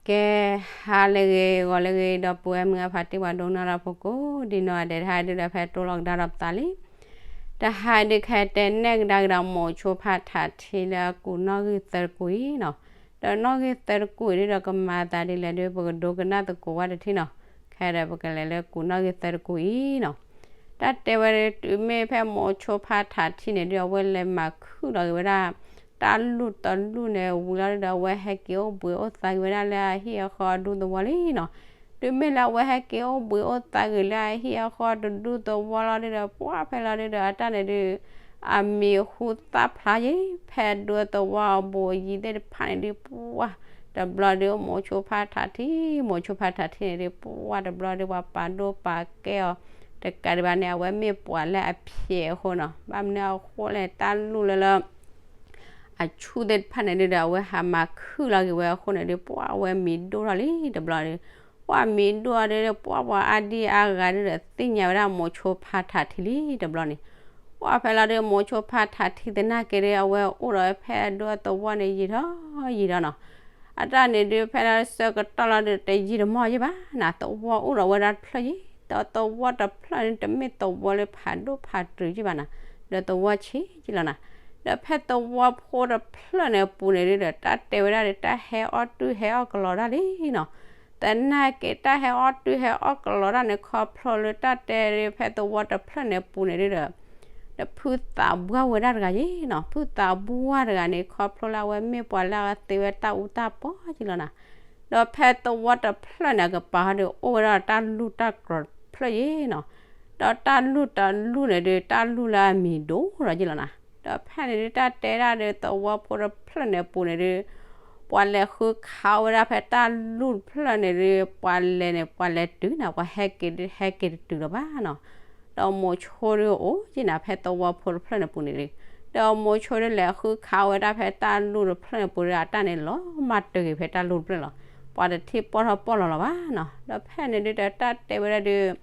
ကဲ, ဟါလၢအဂ့ၤ ဂီၤလၢအဂ့ၤ ဒီပုၢ်ဝဲၢ်မုၢ်အဖါတံၢ် ပှၤဒိကနၣ်တၢ်ဖိကိးဒံနီၢ်ဂၤဒဲး, တဟါဒုဒီး ဖဲတိၢ်လီၤကဒါဒီးပသးလံ. တဟါဒုး ခဲတဲနဲၣ်ကဒါက့ၤဒီး မိၤဆိဖါထးထံလၢအကူးနီၣ်ဂံၢ်သၢတကူာ်အံၤနီၤ. ဒီးနီၣ်ဂံၢ်သၢတကူာ်အံၤဒုဒီး ကမၤအသးဒ်လဲၣ်ဒုး ပကဒိကနၣ်သကိးဝဲတထံၣ်နီၤ. ခဲဒီး ပကလဲၤလၢကူးနီၣ်ဂံၢ်သၢတကူာ်အံၤနီၤ. တၢ်တဲဝဲဒုး တုၤမ့ၢ်ဖဲမိၤဆိဖါထးထံန့ၣ်ဒုး အဝဲလဲၤမၤခုၣ်လီၤက့ၤဝဲဒၣ် တၢ်လူၢ်တလူၢ်န့ၣ်ဝံၤလီၤဒုဒီး အဝဲဟဲက့ၤအိၣ်ဘှံးအိၣ်သါက့ၤဝဲဒၣ်လၢအဟံၣ်အဃီအဒူသဝီလံနီၤ. တုၤမ့ၢ်လၢအဝဲဟဲက့ၤအိၣ်ဘှံးအိၣ်သါက့ၤလၢအဟံၣ်အဃီတဒူသဝီလီၤဒုဒီး ပှၢ်ဖဲလီၤဒုဒီး အတၢ်န့ၣ်ဒုး အမံၤဟူသၣ်ဖျါယံၤ ဖဲဒူသဝီအဘူးအယံၤသ့ၣ်တဖၣ်န့ၣ်ဒုး ပှၢ်တဘျီဒုး မိၤဆိဖါထးထံ, မိၤဆိဖါထးထံန့ၣ်ဒုး ပှၢ်တဘျီဒုး ပှၤပာ်ဒိၣ်ပာ်ကဲအီၤ တကးဒံးဘၣ်န့ၣ် အဝဲမ့ၢ်ပှၤလၢအဖျဲးအဃိနီၤ. ဘၣ်မနုၤအဃိလဲၣ် တၢ်လူၢ်လၢလၢ အဆူၣ်သ့ၣ်တဖၣ်န့ၣ်ဒုဒီး အဝဲဟးမၤခုၣ်လီၤက့ၤဝဲအဃိန့ၣ်ဒုး ပှၢ်အဝဲမံၤဒိၣ်ထီၣ်လံတဘျီဒုး, ပှၢ်မံၤဒိၣ်အီၤဒုဒီး ပှၢ်ပှၤအါဒံအါဂၤဒုဒီး သ့ၣ်ညါဝဲဒၣ်မိၤဆိဖါထးထံလံတဘျီန့ၣ်. ပှၢ်ဖဲလီၤဒုး မိၤဆိဖါထးထံသနာ်က့ဒုး အဝဲအိၣ်ဒီးဖဲဒူသဝီန့ၣ်ယံာ်ထီၣ်ယံာ်ထီၣ်နီၤ. အတၢ်န့ၣ်ဒုး ဖဲလၢဆၢကတီၢ်လီၤဒုး တယံာ်တမီၢ်ယံၤဘၣ်နီၤ, သဝီအိၣ်ဒီးဝဲဒၣ်တဖျၢၣ်ယံၤ, ဒီးသဝီတဖျၢၣ်န့ၣ် တမ့ၢ်သဝီလၢဖးဒိၣ်ဖးတုၤယံၤဘၣ်နီၤ, ဒီးသဝီဆံးယံၤလီၤနီၤ. ဒီးဖဲသဝီဖိတဖျၢၣ်န့ၣ်အပူၤန့ၣ်ဒုဒီး တၢ်တဲဝဲဒၣ်ဒီး တၢ်ဟဲအီၣ်တုၤဟဲအီၣ်ကလီတၢ်လံနီၤ. သနာ်က့တၢ်ဟဲအီၣ်တုၤဟဲအီၣ်ကလီတၢ်န့ၣ် ခီဖျိလၢတၢ်တဲဒုး ဖဲသဝီတဖျၢၣ်န့ၣ်အပူၤန့ၣ်ဒုဒီး ဒီးဖုသးဘှၢ်ဝဲဒၣ်တဂၤယံၤနီၤ, ဖုသးဘှၢ်တဂၤန့ၣ် ခီဖျိလၢအဝဲမ့ၢ်ပှၤလၢအသ့ဝဲတၢ်အူတၢ်ပီယံၤလီၤနီၤ. ဒီးဖဲသဝီတဖျၢၣ်န့ၣ် အကပၤဟီဒုး အိၣ်ဝဲဒၣ်တၢ်လူၢ်တၢ်ကြိးတဖျၢၣ်ယံၤနီၤ. ဒီးတၢ်လူၢ်တလူၢ်န့ၣ်ဒုး တၢ်လူၢ်လၢအမံၤဒိၣ်ထီၣ်ယံၤလီၤနီၤ. ဒီးဖဲန့ၣ်ဒုး တၢ်တဲဒၣ်ဒီး သဝီဖိတဖျၢၣ်န့ၣ်အပူၤန့ၣ်ဒုး ပှၤလဲၤဃုခးဝဲဒၣ်ဖဲတၢ်လူၢ်တဖျၢၣ်န့ၣ်ဒုး ပှၤလဲၤန့ၣ် ပှၤလဲၤတုၤနီၤ, ပှၤဟဲက့ၤဒုး ဟဲက့ၤတတုၤလၢၤဘၣ်နီၤ. ဒီးမိၤဆိဒုးအိၣ်ယံၤနီၤ ဖဲသဝီဖိတဖျၢၣ်န့ၣ်အပူၤန့ၣ်ဒုး, ဒီးမိၤဆိဒုးလဲၤဃုခးဝဲဒၣ်ဖဲတၢ်လူၢ်တဖျၢၣ်န့ၣ်အပူၤဒီး အတၢ်န့ၣ်လီၤမၢ်တဂ့ၤဖဲတၢ်လူၢ်တဖျၢၣ်လီၤ. ပှၤတထံၣ်ပီၢ်ထီၣ်ပီၢ်လီၤလီၤဘၣ်နီၤ. ဒီးဖဲန့ၣ်ဒုးဒီး တၢ်တဲဝဲဒၣ်ဒုး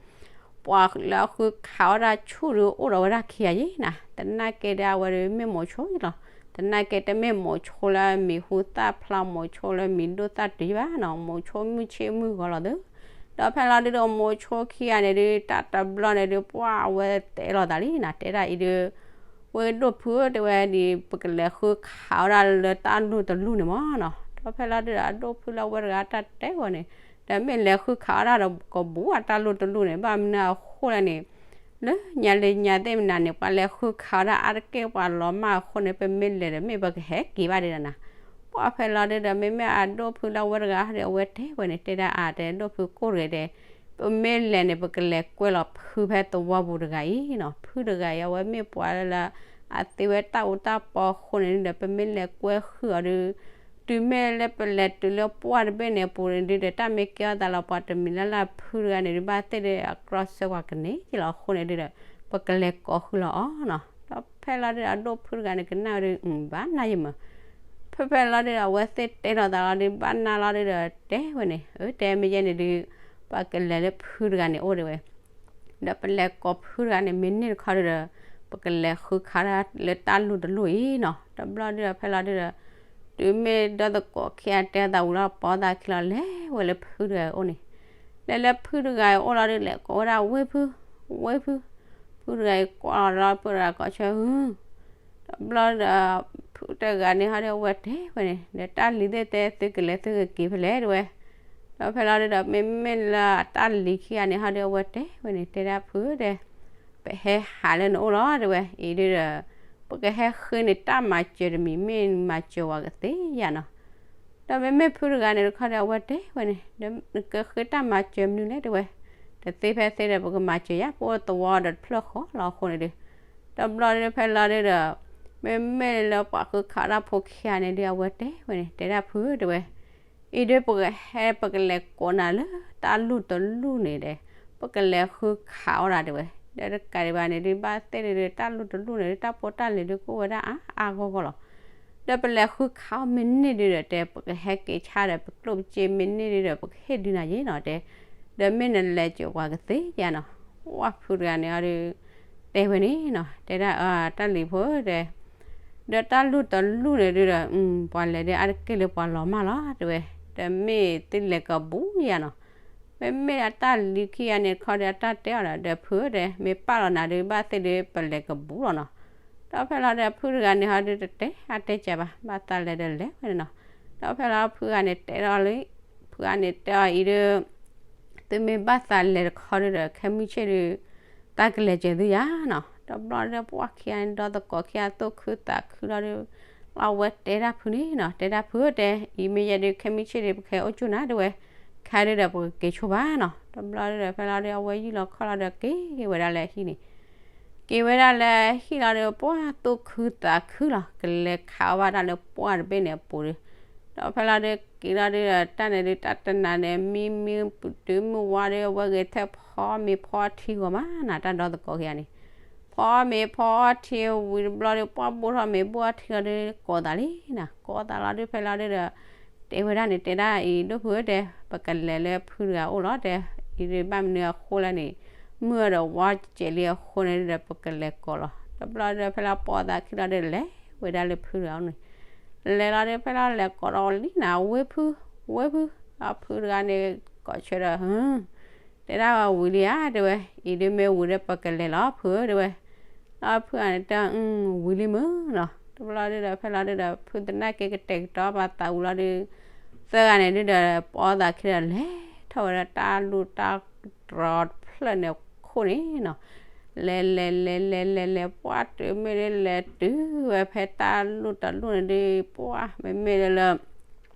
ပှၤလၢအဃုခးဝဲဒၣ်ဆူၣ်ဒုး အိၣ်ဒီးဝဲဒၣ်ခံဂၤယံၤနီၤ. သနာ်က့ဒီး အဝဲဒုးမ့ၢ်မိၤဆိလီၤ. သနာ်က့တမ့ၢ်မိၤဆိလၢမံၤဟူသၣ်ဖျါ မိၤဆိလၢမံၤဒိၣ်သၣ်တုၤယံၤဘၣ်နီၤ, မိၤဆိမုၢ်ဆ့ၣ်မုၢ်ဂီၤလီၤသု. ဒီးဖဲလီၤဒုးဒီး မိၤဆိခံဂၤန့ၣ်ဒုး တၢ်တဘျီန့ၣ်ဒုး ပှၢ်အဝဲတဲလိာ်သးလံနီၤ, တဲဒၣ်အံၤဒုး ဝဲဒိၣ်ဖုဧၢ တဲဝဲဒ် ပကလဲၤဃုခးဝဲဒၣ်လၢတၢ်လူၢ်တလူၢ်န့ၣ်မးနီၤ. ဒီးဖဲလီၤဒုးဒီး အဒိၣ်ဖုလၢအဝဲတဂၤတၢ်တဲဝဲန့ၣ်, ဒီးမ့ၢ်လဲၤဃုခးဝဲဒၣ်ဒီးကဘူးအတၢ်လူၢ်တလူၢ်န့ၣ် ဘၣ်မနုၤအဃိလဲၣ်န့ၣ် လၢညါလၢညါသ့ၣ်မနုၤန့ၣ် ပှၤလဲၤဃုခးဝဲဒၣ်အါတက့ၢ်ပှၤလီၤမၢ်အဃိန့ၣ် ပမ့ၢ်လဲၤဒီးမ့ၢ်ပကဟဲက့ၤဘၣ်ဒဲးနီၤ. ပှၢ်ဖဲလီၤဒုးဒီး မ့မ့ၢ်အဒိၣ်ဖုလၢအဝဲတဂၤဒီး အဝဲတဲဝဲန့ၣ် တဲဒၣ်အါတဲဒိၣ်ဖုကိၢ်တဂၤဒီး ပမ့ၢ်လဲၤန့ၣ် ပကလဲၤကွဲလီၤဖုဖဲသဝီပူၤတဂၤအံၤနီၤ. ဖုတဂၤအံၤ အဝဲမ့ၢ်ပှၤလၢ အသ့ဝဲတၢ်အူတၢ်ပီအဃိန့ၣ်ဒုးဒီး ပမ့ၢ်လဲၤကွဲဃုာ်အီၤဒုး တုၤမ့ၢ်လၢပလဲၤတုၤလၢပှၢ်တဘ့ၣ်န့ၣ်အပူၤန့ၣ်ဒုးဒီး တၢ်မ့ၢ်ကဲထီၣ်သးလီၤပှၤတမံၤလၢ်လၢ် ဖုတဂၤန့ၣ်ဒုး ဘၣ်သ့ၣ်ဒီးအကြီဆၢပှၤကန့ၢ်ယလီၤအဃိန့ၣ်ဒုးဒီး ပကလဲၤကိးဃုာ်လီၤအီၤနီၤ. ဒီးဖဲလီၤဒုးဒီး အဒိၣ်ဖုတဂၤန့ၣ် ကနၣ်ဝဲဒုး ဘၣ်နၢ်ယမုာ် ဖဲဖဲလီၤဒုးဒီး အဝဲသ့ၣ်တဲထီၣ်သးလီၤဒုး ဘၣ်နၢ်လီၤဒုးဒီး တဲဝဲန့ၣ် အၢ တဲမ့ၢ်ယဲန့ၣ်ဒုး ပကလဲၤလၢဖုတဂၤန့ၣ်အိၣ်တဲဝဲ ဒီးပလဲၤကိးဖုတဂၤန့ၣ် မ့ၢ်န့ၢ်တခီဒုးဒီး ပကလဲၤဃုခးဒၣ်လၢတၢ်လူၢ်တလူၢ်အံၤနီၤ. တဘျီဒုးဒီး ဖဲလီၤဒုးဒီး တုၤမ့ၢ်ဒီသကိးခံဂၤတဲသးဝံၤလီၤ ပိာ်သးခံလီၤ လဲၤဝဲလၢဖုတဂၤအအိၣ်န့ၣ် လဲၤလၢဖုတဂၤအအိၣ်လီၤဒုး လဲၤကိးဝဲဒၣ် ဝ့ၢ်ဖု, ဝ့ၢ်ဖု, ဖုတဂၤအံၤကွၢ်လီၤလီၤ ဖုတဂၤကိးဆၢ တဘျီဒီး ဖုတဂၤန့ၣ်ဟီဒုး အဝဲတဲဝဲန့ၣ် ဒီးတၢ်လံၤသ့ၣ်တဲ သုကလဲၤသုကက့ၤဖဲလဲၣ်တဲဝဲ. ဒီးဖဲလီၤဒုးဒီး မ့မ့ၢ်လၢတၢ်လံၤခံဂၤန့ၣ်ဟီဒုး အဝဲတဲဝဲန့ၣ် တဲဒၣ်ဖုဧၢတဲ ပဟဲဟးလၢနအိၣ်လီၤတဲဝဲ အံၤဒုးဒီး ပကဟဲဃ့န့ၢ်တၢ်မၤစၢၤတမံၤ မ့ၢ်မၤစၢၤဝဲကသ့ဧါနီၤ. ဒီးမ့မ့ၢ်ဖုတဂၤန့ၣ်တခီဒီး အဝဲတဲဝဲန့ၣ် ဒီးနကဃ့တၢ်မၤစၢၤမနုၤလဲၣ်တဲဝဲ, တသ့ဖဲသ့ဒီး ပကမၤစၢၤယၤ ပအိၣ်သဝီဒီးတဖျၢၣ်ဃီလီၤအဃိန့ၣ်ဒုး တဘျီဒုးဖဲလီၤဒုးဒီး မ့မ့ၢ်လၢပှၤဃုခးတၢ်ဖိခံဂၤန့ၣ်ဒုး အဝဲတဲဝဲန့ၣ် တဲဒၣ်ဖုဧၢတဲဝဲ အံၤဒုးပကဟဲပကလဲၤကိးနၤလၢတၢ်လူၢ်တလူၢ်န့ၣ်ဒီး ပကလဲၤဃုခးအီၣ်ဒၣ်တဲဝဲ, ဒီးတကးဒံးဘၣ်န့ၣ်ဒုး ဘၣ်သ့ၣ်ဒုး တၢ်လူၢ်တလူၢ်န့ၣ်ဒုး တၢ်ဖိတၢ်လံၤဒုးကအိၣ်ဝဲဒၣ်အါအါဂီၢ်ဂီၢ်လီၤ. ဒီးပလဲၤဃုခးအီၣ်မ့ၢ်န့ၢ်ဒုးဒီးတဲ ပကဟဲက့ၤဆါဒီး ပကျိၣ်ပစ့မ့ၢ်န့ၢ်ဒုးဒီး ပကဟ့ၣ်ဒုးနၤယ့နီၤတဲ, ဒီးမ့ၢ်နလဲၤစၢၤပှၤကသ့ဧါနီၤ. ဝဲဖုတဂၤန့ၣ်အီၤဒုး တဲဝဲန့ၣ်နီၤ တဲဒၣ်တၢ်လံၤဖိတဲ ဒီးတၢ်လူၢ်တလူၢ်န့ၣ်ဒုးဒီး ပှၤလဲၤဒုးအါတက့ၢ်လၢပှၤလီၤမၢ်လီၤတဲဝဲ, တမ့ၢ်သုလဲၤကဘူးယၤနီၤ. မ့မ့ၢ်အတၢ်လံၤခံဂၤန့ၣ်တခီဒီး အတၢ်တဲအီၤဒီး ဒီးဖုဧၢဒီး မ့ၢ်ပာ်လီၤနၤဒီး ဘၣ်သ့ၣ်ဒီးပလဲၤကဘူးလီၤနီၤ. ဒီးဖဲလီၤဒီးဖုတဂၤန့ၣ်ဟီဒီး တတဲအါတဲကးဘၣ်, ဘၣ်သးလဲၤဒီးလဲၤဝဲန့ၣ်နီၤ. ဒီးဖဲလီၤဖုဂၤန့ၣ်တဲဒီးလံ, ဖုဂၤန့ၣ်တဲအီၤအံၤဒီး သုမ့ၢ်ဘၣ်သးလဲၤတခီဒီး ခဲမုၢ်ဆ့ၣ်ဒီး တၢ်ကလဲၤစၢၤသုယၤနီၤ. ဒီးဘျီဒီးပှၢ်ခံဂၤန့ၣ် ဒီသကိးခံဂၤသူၣ်ခုသးခုလီၤဒီး လၢအဝဲတဲဒၣ်ဖုန့ၣ်နီၤ, တဲဒၣ်ဖုဧၢတဲ, အံၤမ့ၢ်ယဲဒီး ခဲမုၢ်ဆ့ၣ်ဒီး ပကဟဲအိၣ်ကၠိနၤတဲဝဲ, ခဲဒုဒီး ပကက့ၤဆိဘၣ်နီၤ. ဒီးဘျီဒီးဖဲလီၤဒီး အဝဲယုၢ်လီၤခီၣ်လီၤဒီး က့ၤဝဲဒၣ်လၢဟံၣ်န့ၣ် က့ၤဝဲဒၣ်လၢဟံၣ်လီၤဒီး ပှၢ်သူၣ်ခုသးခုလီၤ, ကလဲၤခးအီၣ်ဘၣ်တၢ်လၢပှၢ်တဘ့ၣ်န့ၣ်အပူၤဒီး, ဒီးဖဲလီၤဒီးက့ၤလီၤဒီး တၢ်န့ၣ်ဒီး တၢ်တနၤန့ၣ် မံမံပုတုၤမုၢ်ဝါဒီး အဝဲဂဲၤထဲဖီမ့ၤဖီထံဂီၤမးနၤ, တၢ်ဒီသကိးခံဂၤန့ၣ် ဖီမ့ၤဖီထံဝံၤတဘျီဒီး ပှၢ်ဘိၣ်ထီၣ်မ့ၤဘိၣ်ထံလီၤဒီး ကိးသးလံနၤ, ကိးသးလီၤဒီး ဖဲလီၤဒီး တဲဝဲဒၣ်န့ၣ် တဲဒၣ်အံၤ ဒိၣ်ဖုဧၢတဲ, ပကလဲၤလၢဖုတဂၤအိၣ်လီၤတဲ, အံၤဒီးဘၣ်မနုၤအဃိလဲၣ်န့ၣ် မုၢ်ဒီးဝါကဲးလံအဃိန့ၣ်ဒီး ပကလဲၤကိးလီၤ. တဘျီဒီးဖဲလီၤပိာ်သးခံလီၤဒီး လဲၤဝဲဒၣ်လၢဖုတဂၤအိၣ်န့ၣ်, လဲၤလီၤဒီးဖဲလီၤလဲၤကိးဒီးလံနၤ, ဝ့ၢ်ဖု, ဝ့ၢ်ဖု, ဒီးဖုတဂၤန့ၣ် ကိးဆၢဒီး တဲဒၣ်ဝံၤလံဧါတဲဝဲ, အံၤဒီးမ့ၢ်ဝံၤဒီး ပကလဲၤလီၤဖုဧၢတဲဝဲ. ဒီးဖုဂၤန့ၣ်တဲ ဝံၤလံမုၢ်နီၤ. တဘျီဒီးဖဲလီၤဒီး ဖုသနာ်က့ကတဲာ်ကတီၤပာ်သးဝံၤလီၤဒီး သၢဂၤန့ၣ်ဒီး ပိာ်သးခံဒီး လဲၤထီၣ်ဝဲဒၣ်တၢ်လူၢ်တၢ်တြီၤတဖျၢၣ်န့ၣ်အခိၣ်န့ၣ်နီၤ, လဲၤလဲၤလဲၤလဲၤလဲၤလဲၤ ပှၢ်တုၤမ့ၢ်ဒီးလဲၤတုၤဝဲဖဲတၢ်လူၢ်တလူၢ်န့ၣ်ဒီး ပှၢ်မ့မ့ၢ်လၢလၢ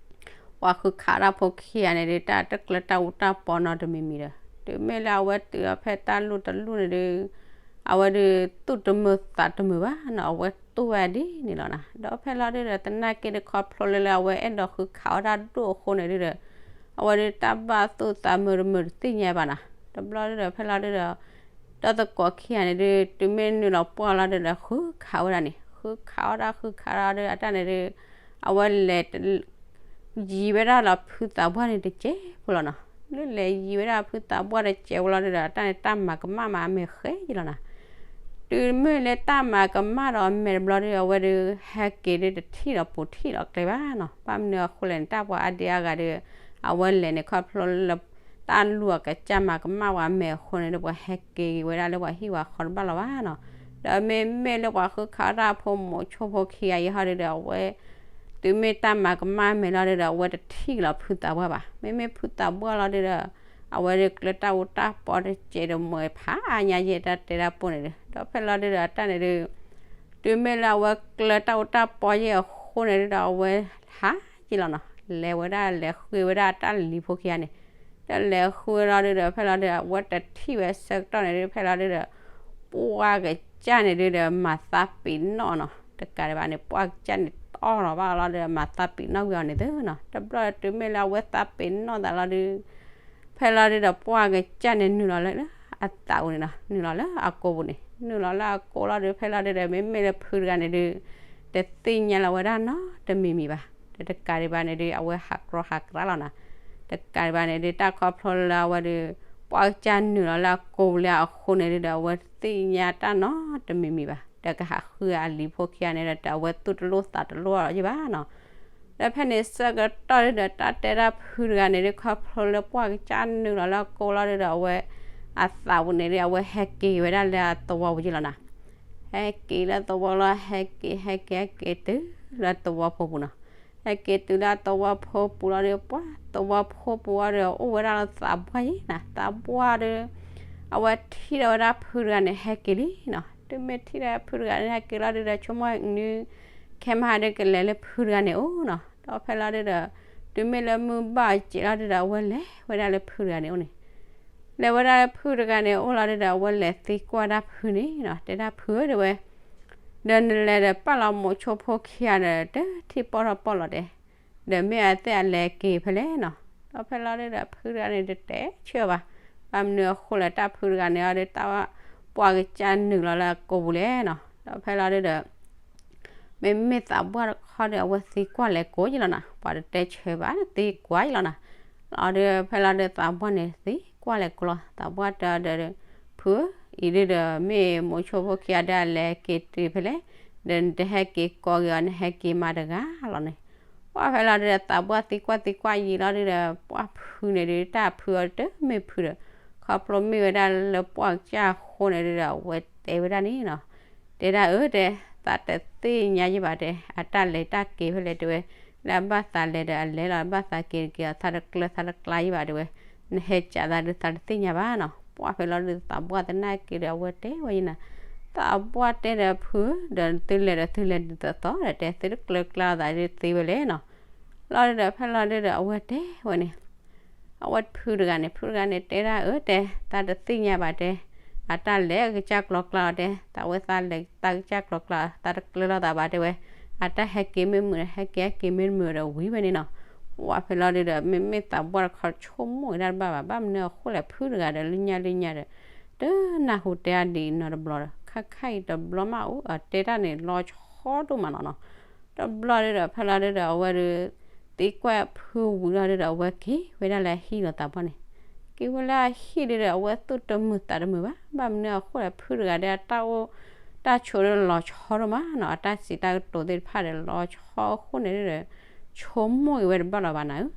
ပှၤဃုခးတၢ်ဖိခံဂၤန့ၣ်ဒီး တၢ်တကျၢၤတၢ်အူတၢ်ပီနီတမံၤမံၤဒီး တုၤမ့ၢ်လၢအဝဲတုၤအီၤဖဲတၢ်လူၢ်တလူၢ်န့ၣ်ဒီး အဝဲဒီးသူၣ်တမုာ်သးတမုာ်ဘၣ်နီၤ, အဝဲတူၢ်ဝဲဒ်န့ၣ်လီၤနၤ. ဒီးဖဲလီၤဒုဒီး သနာ်က့တခီဖျိလၢလၢအဝဲအဲၣ်ဒိးဃုခးဝဲဒၣ်ဒိၣ်အဃိန့ၣ်ဒုဒီး အဝဲဒီးတၢ်ဘၣ်သူၣ်သးမုာ်တမုာ်တသ့ၣ်ညါဘၣ်နၤ. တဘျီဒုဒီးဖဲလီၤဒုဒီး ဒီသကိးခံဂၤန့ၣ်ဒု တုၤမ့ၢ်နုာ်လီၤပှၢ်လီၤဒုဒီး ဃုခးဝဲဒၣ်န့ၣ်, ဃုခးဝဲဒၣ်ဃုခးဝဲဒၣ်ဒီး အတၢ်န့ၣ်ဒု အဝဲလဲၤ ယံၤဝဲဒၣ်လီၤဖုသးပှၢ်န့ၣ်တစဲးဖိလီၤနီၤ. လၢလဲၤယံၤဝဲဒၣ်ဖုသးပှၢ်တစဲးဖိလီၤဒုဒီး အတၢ်န့ၣ်တၢ်မၤကမၣ်မးအမဲာ်ဃဲယလီၤနၤ. တုၤမ့ၢ်လၢတၢ်မၤကမၣ်ဒီးအမဲာ်တဘျီဒု အဝဲဒု ဟဲက့ၤဒုတထံၣ်ဒီးပိာ်ထံၣ်လီၤကျဲဘၣ်နီၤ. ဘၣ်မနုၤအဃိလဲၣ်န့ၣ် တၢ်ပှၤအါဒံအါဂၤဒု အဝဲလဲၤန့ၣ်ခီဖျိလၢ တၢ်လူၢ်အကစၢ်မၤကမၣ်ဝဲအမဲာ်အဃိန့ၣ်ဒု ပှၤဟဲက့ၤဝဲဒၣ်လၢပှၤဟံၣ်ပှၤဃီတဘၣ်လီၤဘၣ်နီၤ. ဒီးမ့မ့ၢ်လၢပှၤဃုခးတၢ်ဖိမိးဆိဖိခံဂၤအံၤဟီဒုဒီး အဝဲ တုၤမ့ၢ်တၢ်မၤကမၣ်အမဲာ်လီၤဒုဒီး အဝဲတထံၣ်လီၤဖုသးပှၢ်ဘၣ်. မ့မ့ၢ်ဖုသးပှၢ်လီၤဒုဒီး အဝဲဒုကျၢၤတၢ်အူတၢ်ပီတစဲးဒီးမိၢ်ဖးအါညါယဲၢ်တၢ်တဲတၢ်ပိၢ်န့ၣ်ဒု ဒီးဖဲလီၤဒုဒီး အတၢ်န့ၣ်ဒု တုၤမ့ၢ်လၢအဝဲကျၢၤတၢ်အူတၢ်ပီယဲၢ်အဃိန့ၣ်ဒုဒီး အဝဲဟးယဲၢ်လီၤနီၤ. လဲၤဝဲဒၣ်လဲၤဃုဝဲဒၣ်အတၢ်လံၤဖိခံဂၤန့ၣ် ဒီးလဲၤဃုဝဲလီၤဒုဒီး ဖဲလီၤဒုဒီး အဝဲတထံၣ်ဝဲဆၢကတီၢ်န့ၣ်ဒု ဖဲလီၤဒုဒီး ပှၢ်ကစၢ်န့ၣ်ဒုဒီး မၤသးပ့ၤနီၣ်နီၤ. တကးဒံးဘၣ်န့ၣ် ပှၢ်ကစၢ်န့ၣ်တီၢ်လီၤဘၣ်လီၤဒုဒီး မၤသးပ့ၤနီၣ်ကွံာ်အီၤန့ၣ်သုနီၤ. တဘျီတုၤမ့ၢ်လၢအဝဲသးပ့ၤနီၣ်သးလီၤဒု ဖဲလီၤဒုဒီး ပှၢ်ကစၢ်န့ၣ်နုာ်လီၤလၢအသးပူၤန့ၣ်နီၤ, နုာ်လီၤလၢအကိာ်ပူၤန့ၣ်, နုာ်လီၤလၢအကိာ်လီၤဒု ဖဲလီၤဒုဒီး မ့မ့ၢ်လၢဖုတဂၤန့ၣ်ဒု တသ့ၣ်ညါလီၤဝဲဒၣ်နီတမံၤမံၤဘၣ်. ဒီးတကးဒံးဘၣ်န့ၣ်ဒု အဝဲဟးကြီဟးကြီလီၤနီၤ. တကးဒံးဘၣ်န့ၣ်ဒု တၢ်ခီဖျိလၢအဝဲဒု ပှၢ်ကစၢ်နုာ်လီၤလၢအကိာ်ပူၤလၢအဃိန့ၣ်ဒုဒီး အဝဲတသ့ၣ်ညါတၢ်နီတမံၤမံၤဘၣ်. ဒီးကဟးဃုအလံၤဖိခံဂၤန့ၣ်ဒီး အဝဲသူၣ်တလိၣ်သးတလိၣ်အီၤယဲၢ်ဘၣ်နီၤ. ဒီးဖဲန့ၣ်ဆၢကတီၢ်ဒုဒီး တၢ်တဲတၢ်ဖုတဂၤန့ၣ်ဒု ခီဖျိလၢပှၢ်ကစၢ်နုာ်လီၤလၢအကိာ်လီၤဒုဒီး အဝဲ အသးပူၤန့ၣ်ဒု အဝဲဟဲက့ၤဝဲဒၣ်လၢအသဝီပူၤယဲၢ်လီၤနီၤ. ဟဲက့ၤလၢသဝီလီၤ ဟဲက့ၤ ဟဲက့ၤ ဟဲက့ၤတုၤလၢသဝီဖိပူၤနီၤ. ဟဲက့ၤတုၤလၢသဝီဖိပူၤလီၤဒု ပှၢ်သဝီဖိပူၤအီၤဒီး အိၣ်ဝဲဒၣ်လၢသးပှၢ်ယဲၢ်နီၤ. သးပှၢ်ဒု အဝဲထံၣ်ဒီးဝဲဒၣ်ဖုတဂၤန့ၣ် ဟဲက့ၤလံနီၤ. တုၤမ့ၢ်ထံၣ်ဒီးဖုတဂၤန့ၣ် ဟဲက့ၤလီၤဒုဒီး ဆိကမိၣ်နု ခဲမဟါဒုကလဲၤလၢဖုတဂၤန့ၣ်အိၣ်နီၤ. ဒီးဖဲလီၤဒုဒီး တုၤမ့ၢ်လၢမုၢ်ဘၣ်စဲးလီၤဒုဒီး အဝဲလဲၤဝဲဒၣ်လၢဖုတဂၤန့ၣ်အိၣ်န့ၣ် လဲၤဝဲဒၣ်လၢဖုတဂၤန့ၣ်အိၣ်လီၤဒုဒီး အဝဲလဲၤသံကွၢ်ဒၣ်ဖုန့ၣ်နီၤ, တဲဒၣ်ဖုဧၢတဲဝဲ, ဒီးနလဲၤဒီးပာ်လီၤမိးဆိဖိခံဂၤဒီး တထံၣ်ပီၢ်ထီၣ်ပီၢ်လီၤတဲ, ဒီးမ့ၢ်အသ့ၣ်အလဲၤက့ၤဖဲလဲၣ်နီၤ. ဒီးဖဲလီၤဒုဒီး ဖုတဂၤန့ၣ်တတဲဆၢဘၣ်, ဘၣ်မနုၤအဃိလဲၣ် တၢ်ဖုတဂၤန့ၣ်အီၤဒီး တၢ်ပှၢ်ကစၢ်နုာ်လီၤလၢအကိာ်ပူၤလဲၣ်နီၤ. ဒီးဖဲလီၤဒုဒီး မ့မ့ၢ်သးပှၢ်တခီဒီး အဝဲသံကွၢ်လဲၤကိးယဲၢ်လီၤနီၤ, ပှၤတတဲဆၢဘၣ် သံကွၢ်ယဲၢ်လီၤနီၤ. လီၤဒုး ဖဲလီၤဒုး သးပှၢ်န့ၣ်သံကွၢ်လဲၤကိးလီၤ, သးပှၢ်တဲဒီး ဖုဧၢ, အံၤဒုးဒီး မ့ၢ်မိးဆိဖိခံဂၤဒီး အလဲၤက့ၤတုၤဖဲလဲၣ်, ဒီးနတဟဲက့ၤကိးက့ၤအီၤ နဟဲက့ၤမၤတဂၤလီၤန့ၣ်. ပှၢ်ဖဲလီၤဒုဒီး သးပှၢ်သံကွၢ်သံကွၢ်ယံာ်လီၤဒုဒီး ပှၢ်ဖုန့ၣ်ဒု တၢ်ဖုအီၤတမ့ၢ်ဖုဒီး ခီဖျိမ့ၢ်ဝဲဒၣ်လၢပှၢ်ကစၢ်အဃိန့ၣ်ဒုဒီး အဝဲတဲဝဲဒၣ်န့ၣ်နီၤ, တဲဒၣ်အၢတဲ, သးတသ့ၣ်ညါယဘၣ်တဲ, အတၢ်လဲၤတၢ်က့ၤဖဲလဲၣ်တဲဝဲ, လၢအဘၣ်သးလဲၤဒီးအလဲၤလီၤ ဘၣ်သးက့ၤတက့ၤအီၤ သးတကျၢၤသးတကျါယဘၣ်တဲဝဲ, နဟဲကးသးဒုးသးတသ့ၣ်ညါဘၣ်နီၤ, ပှၢ်ဖဲလီၤဒု သးပှၢ်သနာ်က့ဒီး အဝဲတဲဝဲယံာ်နၤ, သးပှၢ်တဲဒီးဖု, ဒီးသုလဲၤဒီးသုလဲၤဒ်သိးသိးဒီး တဲသုတကျၢၤကျါအသးဒုးသ့ဝဲလဲၣ်နီၤ, လီၤဒုဒီးဖဲလီၤဒုဒီး အဝဲတဲဝဲန့ၣ် အဝဲဖုတဂၤန့ၣ် ဖုတဂၤန့ၣ် တဲဒၣ်အၢတဲ, သးတသ့ၣ်ညါဘၣ်တဲ, အတၢ်လဲၤကစၢ်ကျီကျါလီၤတဲ, သးဝဲသးလဲၤသးကစၢ်ကျီကျါ သးတကျၢၤလိာ်သးဘၣ်တဲဝဲ, အတၢ်ဟဲက့ၤမ့ၢ်မုာ်ဒီး ဟဲက့ၤဟဲက့ၤမ့ၢ်မုာ်ဒီးဝံၤဝဲန့ၣ်နီၤ, ပှၢ်ဖဲလီၤဒုဒီး မ့မ့ၢ်သးပှၢ်တခီဆိကမိၣ်က့ၤတၢ်တဘၣ်ဘၣ်, ဘၣ်မနုၤအဃိလဲၣ် ဖုတဂၤဒီး လၢညါလၢညါဒီး တနၢ်ဟူတဲအါဒ်အံၤနီတဘျီဒီး ခါခါအံၤတဘျီမးအိၣ် အတဲတၢ်န့ၣ် လီၤဆီဒိၣ်မးလီၤနီၤ, တဘျီဒုဒီး ဖဲလီၤဒုဒီး အဝဲဒု သံကွၢ်ဖုဝံၤလီၤဒုဒီး အဝဲက့ၤဝဲဒၣ်လၢအဟံၣ်လီၤသးပှၢ်န့ၣ်, က့ၤဝဲလၢအဟံၣ်ဒုဒီး အဝဲသူၣ်တမုာ်သးတမုာ်ဘၣ်, ဘၣ်မနုၤအဃိလဲၣ် ဖုတဂၤဒီး အတၢ်အိၣ် တၢ်ဆိးဒုလီၤဆီဒိၣ်မးနီၤ, အတၢ်စံးတၢ်ကတိၤသ့ၣ်တဖၣ်ဒီး လီၤဆီအဃိန့ၣ်ဒုဒီး ဆိကမိၣ်က့ၤဝဲတဘၣ်လီၤဘၣ်နၤဧၢ,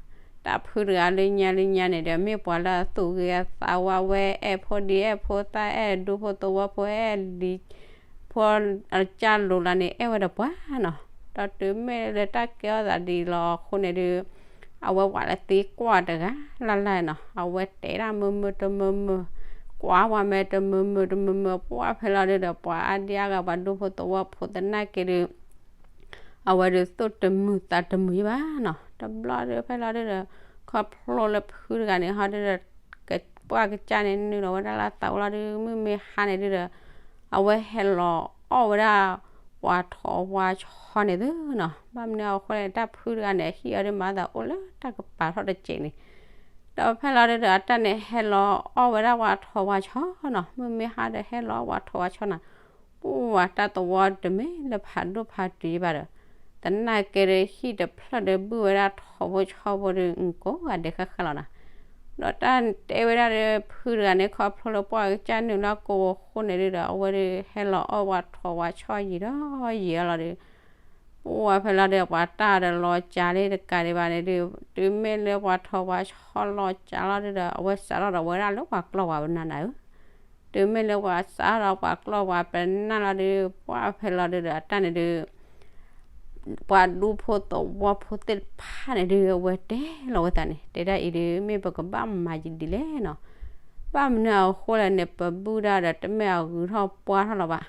တၢ်ဖုတဂၤလၢညါလၢညါန့ၣ်ဒီး မ့ၢ်ပှၤလၢအသူၣ်ဂ့ၤအသးဝါဝဲ အဲၣ်ဖိဒံအဲၣ်ဖိသၣ် အဲၣ်ဒူဖိသဝီဖိ အဲၣ်လံၤဖိ အကၢ်လိၤလၢန့ၣ် အဲၣ်ဝဲဒီးပှၤနီၤ, ဒီးတုၤမ့ၢ်လၢတၢ်ကဲထီၣ်သးဒ်အံၤလီၤအဃိန့ၣ်ဒု အဝဲပှၤလၢသံကွၢ်တဂၤလၢ်လၢ်နီၤ, အဝဲတဲဒၣ်မုာ်မုာ်တမုာ်မုာ်, ကွၢ်ဝဲမ့ၢ်တမုာ်မုာ်တမုာ်မုာ်, ပှၢ်ဖဲလီၤဒုဒီး ပှၤအါဒံအါဂၤ ပှၤဒူဖိသဝီဖိသနာ်က့ဒု အဝဲဒုးသူၣ်တမုာ်သးတမုာ်ယဘၣ်နီၤ, တဘျီဒုဖဲလီၤဒုဒီး ခီဖျိလၢဖုတဂၤန့ၣ်ဟီဒုဒီး ပှၢ်ကစၢ်န့ၣ်နုာ်လီၤဝဲဒၣ်လၢသးအိၣ်လီၤဒု မုၢ်မ့ၢ်ဟါန့ၣ်ဒုဒီး အဝဲဟဲလီၤအီၣ်ဝဲဒၣ် ပှၤထိးဝါဆီန့ၣ်သုနီၤ, ဘၣ်မနုၤအဃိလဲၣ် တၢ်ဖုတဂၤန့ၣ် အဟံၣ်အီၤဒုးမၤသးအိၣ်လၢတၢ်ကပၤထီၣ်တစဲးန့ၣ်, ဒီးဖဲလီၤဒုဒီး အတၢ်န့ၣ်ဟဲလီၤအီၣ်ဝဲဒၣ်ပှၤထိးဝါဆီနီၤ, မုၢ်မ့ၢ်ဟါဒီးဟဲလီၤအီၣ်ပှၤထိးဝါဆီနီၤ ပှၢ်တၢ်သဝီတမ့ၢ်လၢဖးဒိၣ်ဖးတုၤဘၣ်ဒီး သနာ်က့ဒီးဟံၣ်တဖျၢၣ်ဒီးဘုၣ်ဝဲဒၣ်ထိးဖိဆီဖိဒီး ကိးဂၤဒဲးဃၣ်ဃၣ်လီၤနၤ, ဒီးတၢ်တဲဝဲဒၣ်ဒီး ဖုတဂၤန့ၣ် ခီဖျိလၢပှၢ်ကစၢ်နုာ်လၢကိးအဃိန့ၣ်ဒုဒီး အဝဲဒုးဟဲလီၤအီၣ်ပှၤထိးဝါဆီယံာ်ဒီးယံာ်အလီၤဒီး ပှၢ်ဖဲလီၤဒီး ပှၤတၢ်ဒီးလီၤစှၤလံတကးဒံးဘၣ်န့ၣ်ဒုး တုၤမ့ၢ်လၢပှၤထိးဝါဆီလီၤစှၤလီၤဒုဒီး အဝဲစးထီၣ်ဒီးဝဲဒၣ်လၢပှၤကျီၢ်ပှၤပနၢ်နၤဧၢ, တုၤမ့ၢ်လၢပှၤစးထီၣ်ပှၤကျီၢ်ပှၤပနၢ်လီၤဒုး ပှၢ်ဖဲလီၤဒုဒီး အတၢ်န့ၣ်ဒုး ပှၤဒူဖိသဝီဖိသ့ၣ်တဖၣ်န့ၣ်ဒုး အဝဲတဲလီၤဝဲသးန့ၣ် တဲဒၣ်အံၤဒုး မ့ၢ်ပကဘၣ်မၤယံာ်ဒ်လဲၣ်နီၤ, ဘၣ်မနုၤအဃိလဲၣ်န့ၣ် ပဘုၣ်ဒၣ်ဒီးတမ့ၢ်အဂုၤထီၣ်ပှၢ်ထီၣ်လီၤဘၣ်,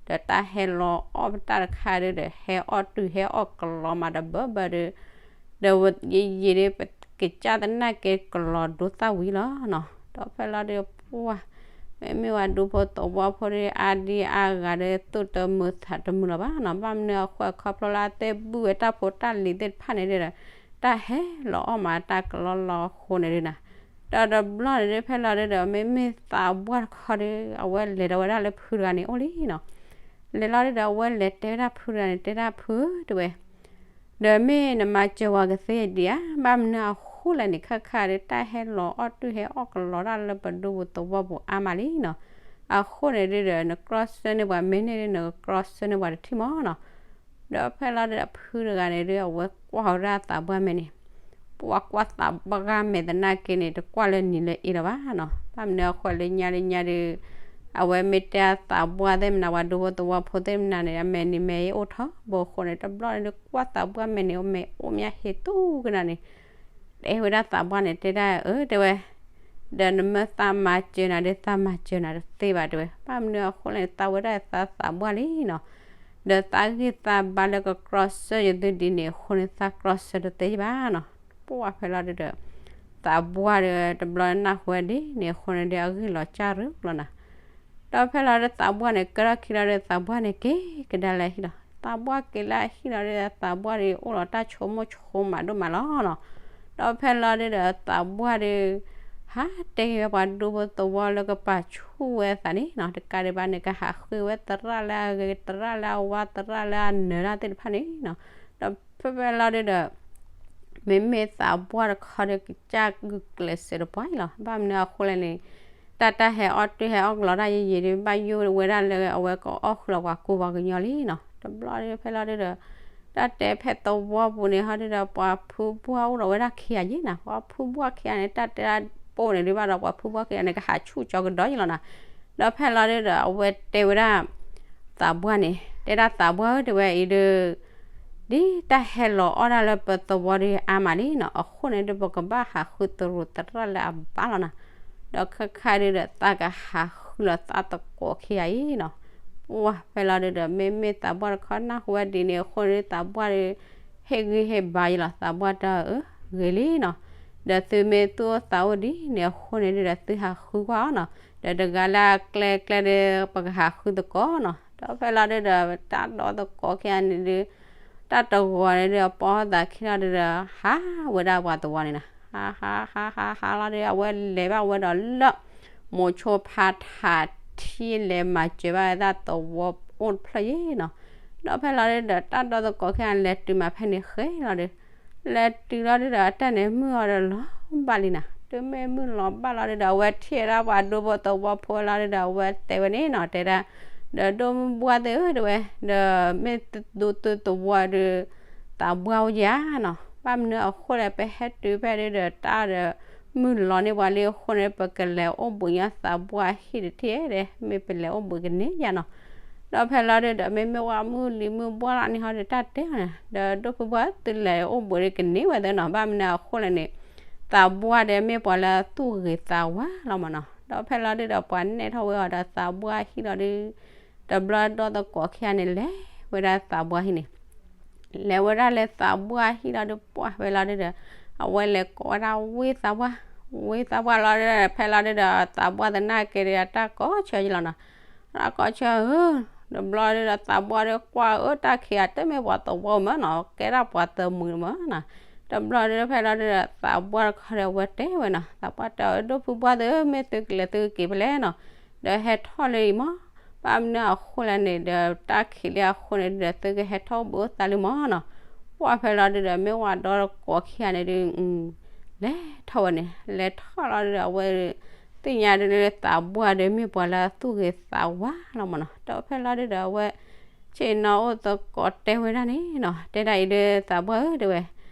ဒီးတၢ်ဟဲလီၤအီၣ်ပတၢ်တခါဒုဒီး ဟဲအီၣ်တုၤဟဲအီၣ်ကလီၤမးတဘၢဘၢဒုး ဒီးယံာ်ယံာ်ဒုး ပကစၢ်သနာ်က့ကလီၤဒိသၣ်ဝံၤလီၤနီၤ, ဒီးဖဲလီၤဒုးပှၢ် မ့မ့ၢ်ပှၤဒူဖိသဝီဖိဒုး အါဒံအါဂၤဒီး သူၣ်တမုာ်သးတမုာ်လီၤဘၣ်နီၤ, ဘၣ်မနုၤအဃိ ခီဖျိလၢအသ့ၣ်ဘုၣ်ဝဲတၢ်ဖိတၢ်လံၤသ့ၣ်တဖၣ်န့ၣ်ဒုဒီး တၢ်ဟဲလီၤအီၣ်မးတၢ်ကလီလီၤအဃိန့ၣ်ဒုနီၤ, ဒီးတဘျီန့ၣ်ဒုး ဖဲလီၤဒုဒီး မ့မ့ၢ်သးပှၢ်တခီဒု အဝဲလဲၤဒီးဝဲဒၣ်လၢဖုတဂၤန့ၣ်အိၣ်လံနီၤ, လဲၤလီၤဒုဒီး အဝဲလဲၤတဲဝဲဒၣ်ဖုတဂၤန့ၣ် တဲဒၣ်ဖု တဲဝဲ ဒီးမ့ၢ်နမၤစၢၤဝဲကသ့ဒံးဧါ, ဘၣ်မနုၤအဃိလဲၣ်န့ၣ် ခါခါဒုး တၢ်ဟဲလီၤအီၣ်တုၤဟဲအီၣ်ကလီၤတၢ်လၢပဒူပူၤသဝီပူၤအါမးလံနီၤ, အဃိန့ၣ်ဒုဒီး နကြီဆၢန့ၢ်ပှၤမ့ၢ်န့ၢ်ဒု နကြီဆၢန့ၢ်ပှၤတထံၣ်မးနီၤ, ဒီးဖဲလီၤဒုး ဖုတဂၤန့ၣ်ဒု အဝဲကွၢ်ဝဲဒၣ်သးပှၢ်မဲာ်န့ၣ် ပှၤကွၢ်သးပှၢ်မဲာ်သနာ်က့န့ၣ် တကွၢ်လၢနံၤလၢအ့လီၤဘၣ်နီၤ, ဘၣ်မနုၤအဃိလၢညါလၢညါဒုး အဝဲမ့ၢ်တဲသးပှၢ်သ့ၣ်မနၤ ပှၤဒူဖိသဝီဖိသ့ၣ်မနၤန့ၣ် အမဲာ်နံၤမဲာ်အ့အိၣ်ထီဘိအဃိန့ၣ် တဘျီန့ၣ်ဒုး ကွၢ်သးပှၢ်မဲာ်န့ၣ် အမဲာ်အိၣ်မးဟ့ၣ်သူကနၤန့ၣ် တဲဝဲဒၣ်သးပှၢ်န့ၣ် တဲဒၣ်အၢ တဲဝဲ ဒီးနမ့ၢ်သးမၤစၢၤနၤဒုး သးမၤစၢၤနၤတသ့ဘၣ်တဲဝဲ, ဘၣ်မနုၤအဃိလဲၣ်န့ၣ် သးဝဲဒၣ်သးသးပှၢ်လံနီၤ, ဒီးသးဂံၢ်သးဘါလၢကကြီဆၢယသုဒ်န့ၣ်အဃိန့ၣ် သးကြီဆၢတသ့ဘၣ်နီၤ, ပှၢ်ဖဲလီၤဒုဒီး သးပှၢ်ဒီး တဘျီနၢ်ဟူဝဲဒ်န့ၣ်အဃိန့ၣ်ဒီး အဂံၢ်လီၤစၢ်ရူၢ်လီၤနၤ, ဒီးဖဲလီၤဒုးသးပှၢ်န့ၣ် ကဲထီၣ်ခံလီၤဒုး သးပှၢ်န့ၣ်က့ၤကဒါလၢဟံၣ်လီၤ, သးပှၢ်က့ၤလၢအဟံၣ်လီၤဒုး သးပှၢ်ဒုးအိၣ်လီၤတၢ်ဆိကမိၣ်ဆိကမးဒိၣ်မးလီၤနီၤ, ဒီးဖဲလီၤဒုဒီးသးပှၢ်ဒုး ဟးတဲက့ၤဝဲပှၤဒူဖိသဝီလၢကပာ်ဆူၣ်ဝဲသးန့ၣ်နီၤ, တကးဒံးဘၣ်န့ၣ် ကဟးဃ့ဝဲသရၣ်လၢအဂ့ၤ သရၣ်လၢအဝါ သရၣ်လၢအနၢၤတၢ်သ့ၣ်တဖၣ်န့ၣ်နီၤ, ဒီးဖဲဖဲလီၤဒုဒီး မ့မ့ၢ်သးပှၢ်တခီဒီး ကစၢ်ဂုာ်ကျဲးစၢးတပှၢ်အံၤလီၤ, ဘၣ်မနုၤအဃိလဲၣ်န့ၣ် တၢ်တၢ်ဟဲအီၣ်တ့ၢ်ဟဲအီၣ်ကလီတၢ်ယံာ်ယံာ်ဒုး ဘၣ်ယိၣ်ဝဲဒၣ်လၢအဝဲကအီၣ်ဃုာ်လီၤပှၤကူပှၤကညီလံနီၤ, တဘျီဒုးဖဲလီၤဒုဒီး တၢ်တဲဖဲသဝီပူၤန့ၣ် ဟီဒုဒီး ပှၤဖုဘှၢ်အိၣ်ဒီးဝဲဒၣ်ခံဂၤယ့ၣ်နၤ, ပှၤဖုဘှၢ်ခံဂၤန့ၣ် တၢ်တဲတၢ်ပိၢ်န့ၣ်ဒုးဘၣ်ဒီး ပှၤဖုဘှၢ်ခံဂၤန့ၣ် ကဟးဆူၣ်ကၠီကဒီးယ့ၣ်လီၤနၤ. ဒီးဖဲလီၤဒုဒီး အဝဲတဲဝဲဒၣ် သးဘှၢ်န့ၣ် တဲဒၣ်သးဘှၢ်ဧၢ တဲဝဲအံၤဒုး ဒ်တၢ်ဟဲလီၤအီၣ်ဒၣ်လၢပသဝီဒုးအါမးလံနီၤ, အဃိန့ၣ်ဒုး ပကဘၣ်ဟးဃုသရူးသရၣ်လၢအဘၣ်လီၤနၤ. ဒီးခဲခါဒုဒီး သးကဟးဃုလီၤသးသကိးခံဂၤအံၤနီၤ. ပှၢ်ဖဲလီၤဒုဒီး မ့မ့ၢ်သးဘှၢ်တခီ နၢ်ဟူဝဲဒ်န့ၣ်အဃိန့ၣ်ဒုး သးဘှၢ်ဒုး ဟ့ၣ်ဂံၢ်ဟ့ၣ်ဘါယလီၤ, သးဘှၢ်တၢ်အၢ ဂ့ၤလံနီၤ. ဒီးသုမ့ၢ်သူၣ်အိၣ်သးအိၣ်ဒ်န့ၣ်အဃိန့ၣ်ဒုဒီး သုဟးဃုကွၢ်အီၤနီၤ. ဒီးတဂၤလၢအကျဲကျဲဒုး ပကဟးဃုသကိးနီၤ. ဒီးဖဲလီၤဒုဒီး တၢ်ဒီသကိးခံဂၤန့ၣ်ဒုး တၢ်တဂီၤန့ၣ်ဒုး အပီသးခံလီၤဒုဒီး ဟးဝဲဒၣ်ပှၤသဝီန့ၣ်နီၤ. ဟးဟးဟးဟးဟးလီၤဒုး အဝဲလဲၤဘၣ်ဝဲဒီးလၢ မိၤဆိဖါထးထံ လဲၤမၤစၢၤဘၣ်ဝဲဒၣ်သဝီအိၣ်တဖျၢၣ်ယ့ၣ်နီၤ. ဒီးဖဲလီၤဒုဒီး တၢ်ဒီသကိးခံဂၤလဲၤတုၤမးဖဲန့ၣ်ဃဲလီၤဒုး လဲၤတုၤလီၤဒုဒီး အတၢ်န့ၣ်မုၢ်အီၤဒီးလီၤဘၣ်လံနၤ. တုၤမ့ၢ်မုၢ်လီၤဘၣ်လီၤဒုဒီး အဝဲထံၣ်ဝဲဒၣ်ပှၤဒူဖိသဝီဖိလီၤဒုဒီး အဝဲတဲဝဲန့ၣ်နီၤ, တဲဒၣ် ဒီးဒိၣ်မုၢ်ဘှၢ်သ့ၣ်ဧၢ တဲဝဲ, ဒီးမ့ၢ်ဒူသုသဝီဒုး သးဘှၢ်အိၣ်ဧါနီၤ. ဘၣ်မနုၤအဃိလဲၣ် ပဟဲတုၤဖဲဒုဒီး တၢ်ဒီးမုၢ်လီၤန့ၢ်ပှၤလံအဃိန့ၣ် ပကလဲၤအိၣ်ဘှံးညါသးဘှၢ်ဟံၣ်တထံၣ်ဧါ, မ့ၢ်ပလဲၤအိၣ်ဘှံးကန့ၢ်ယါနီၤ. ဒီးဖဲလီၤဒုဒီး မ့မ့ၢ်ဝဲမုၢ်လံၤမုၢ်ဘှၢ်လီၤန့ၣ် ဟီဒုးတၢ်တဲအီၤန့ၣ် ဒီးဒိၣ်ဖုဘှၢ် သုလဲၤအိၣ်ဘှံးဒုးကန့ၢ်ဝဲသ့နီၤ. ဘၣ်မနုၤအဃိလဲၣ်န့ၣ် သးဘှၢ်ဒီးမ့ၢ်ပှၤလၢအသူၣ်ဂ့ၤသးဝါလီၤမးနီၤ. ဒီးဖဲလီၤဒုဒီး ပှၤနဲၣ်ထီၣ်ဝဲအီၤဒီးသးဘှၢ်ဟံၣ်လီၤဒုး တဘျီဒီသကိးခံဂၤန့ၣ် လဲၤဝဲဒၣ်သးဘှၢ်ဟံၣ်န့ၣ် လဲၤဝဲဒၣ်လၢသးဘှၢ်ဟံၣ်လီၤဒုး ပှၢ်ဖဲလီၤဒုဒီး အဝဲလဲၤကိးဝဲဒၣ် ဝ့ၢ်သးဘှၢ်, ဝ့ၢ်သးဘှၢ်လီၤဒုဒီး ဖဲလီၤဒုဒီး သးဘှၢ်သနာ်က့ဒီး တၢ်ကိးဆၢယလီၤနီၤ. တၢ်ကိးဆၢဧၢ, တဘျီဒုဒီး သးဘှၢ်ဒုးကွၢ်ဧၢ တၢ်ခံဂၤတမ့ၢ်ပှၤသဝီမးနီၤ, ကဲဒၣ်ပှၤသးမုာ်မးနီၤ. တဘျီဒုဒီး ဖဲလီၤဒုဒီး သးဘှၢ်တခီဒီး အဝဲတဲဝဲနီၤ, သးဘှၢ်တဲအီၤ ဒိၣ်ဖုဘှၢ်သ့ၣ်ဧၢ မ့ၢ်သုကလဲၤသုကက့ၤဖဲလဲၣ်နီၤ, ဒီးဟဲထီၣ်လၢအံၤမး, ဘၣ်မနုၤအဃိလဲၣ်န့ၣ်ဒီး တၢ်ခံးလံအဃိန့ၣ်ဒုဒီး သုကဟဲထီၣ်အိၣ်ဘှံးအိၣ်သးလံမးနီၤ. ပှၢ်ဖဲလီၤဒုဒီး မ့ၢ်ဝဲဒီသကိးခံဂၤန့ၣ်ဒုး လဲၤထီၣ်ဝဲန့ၣ် လဲၤထီၣ်လီၤဒုဒီး အဝဲသ့ၣ်ညါဒုးလၢသးဘှၢ်ဒီး မ့ၢ်ပှၤလၢအသူၣ်ဂ့ၤသးဝါလီၤမးနီၤ. ဒီးဖဲလီၤဒုဒီး အဝဲ ဆ့ၣ်နီၤအိၣ်သကိးတဲဝဲဒၣ်န့ၣ်နီၤ, တဲဒၣ်အံၤဒုး သးဘှၢ်ဧၢ တဲဝဲ,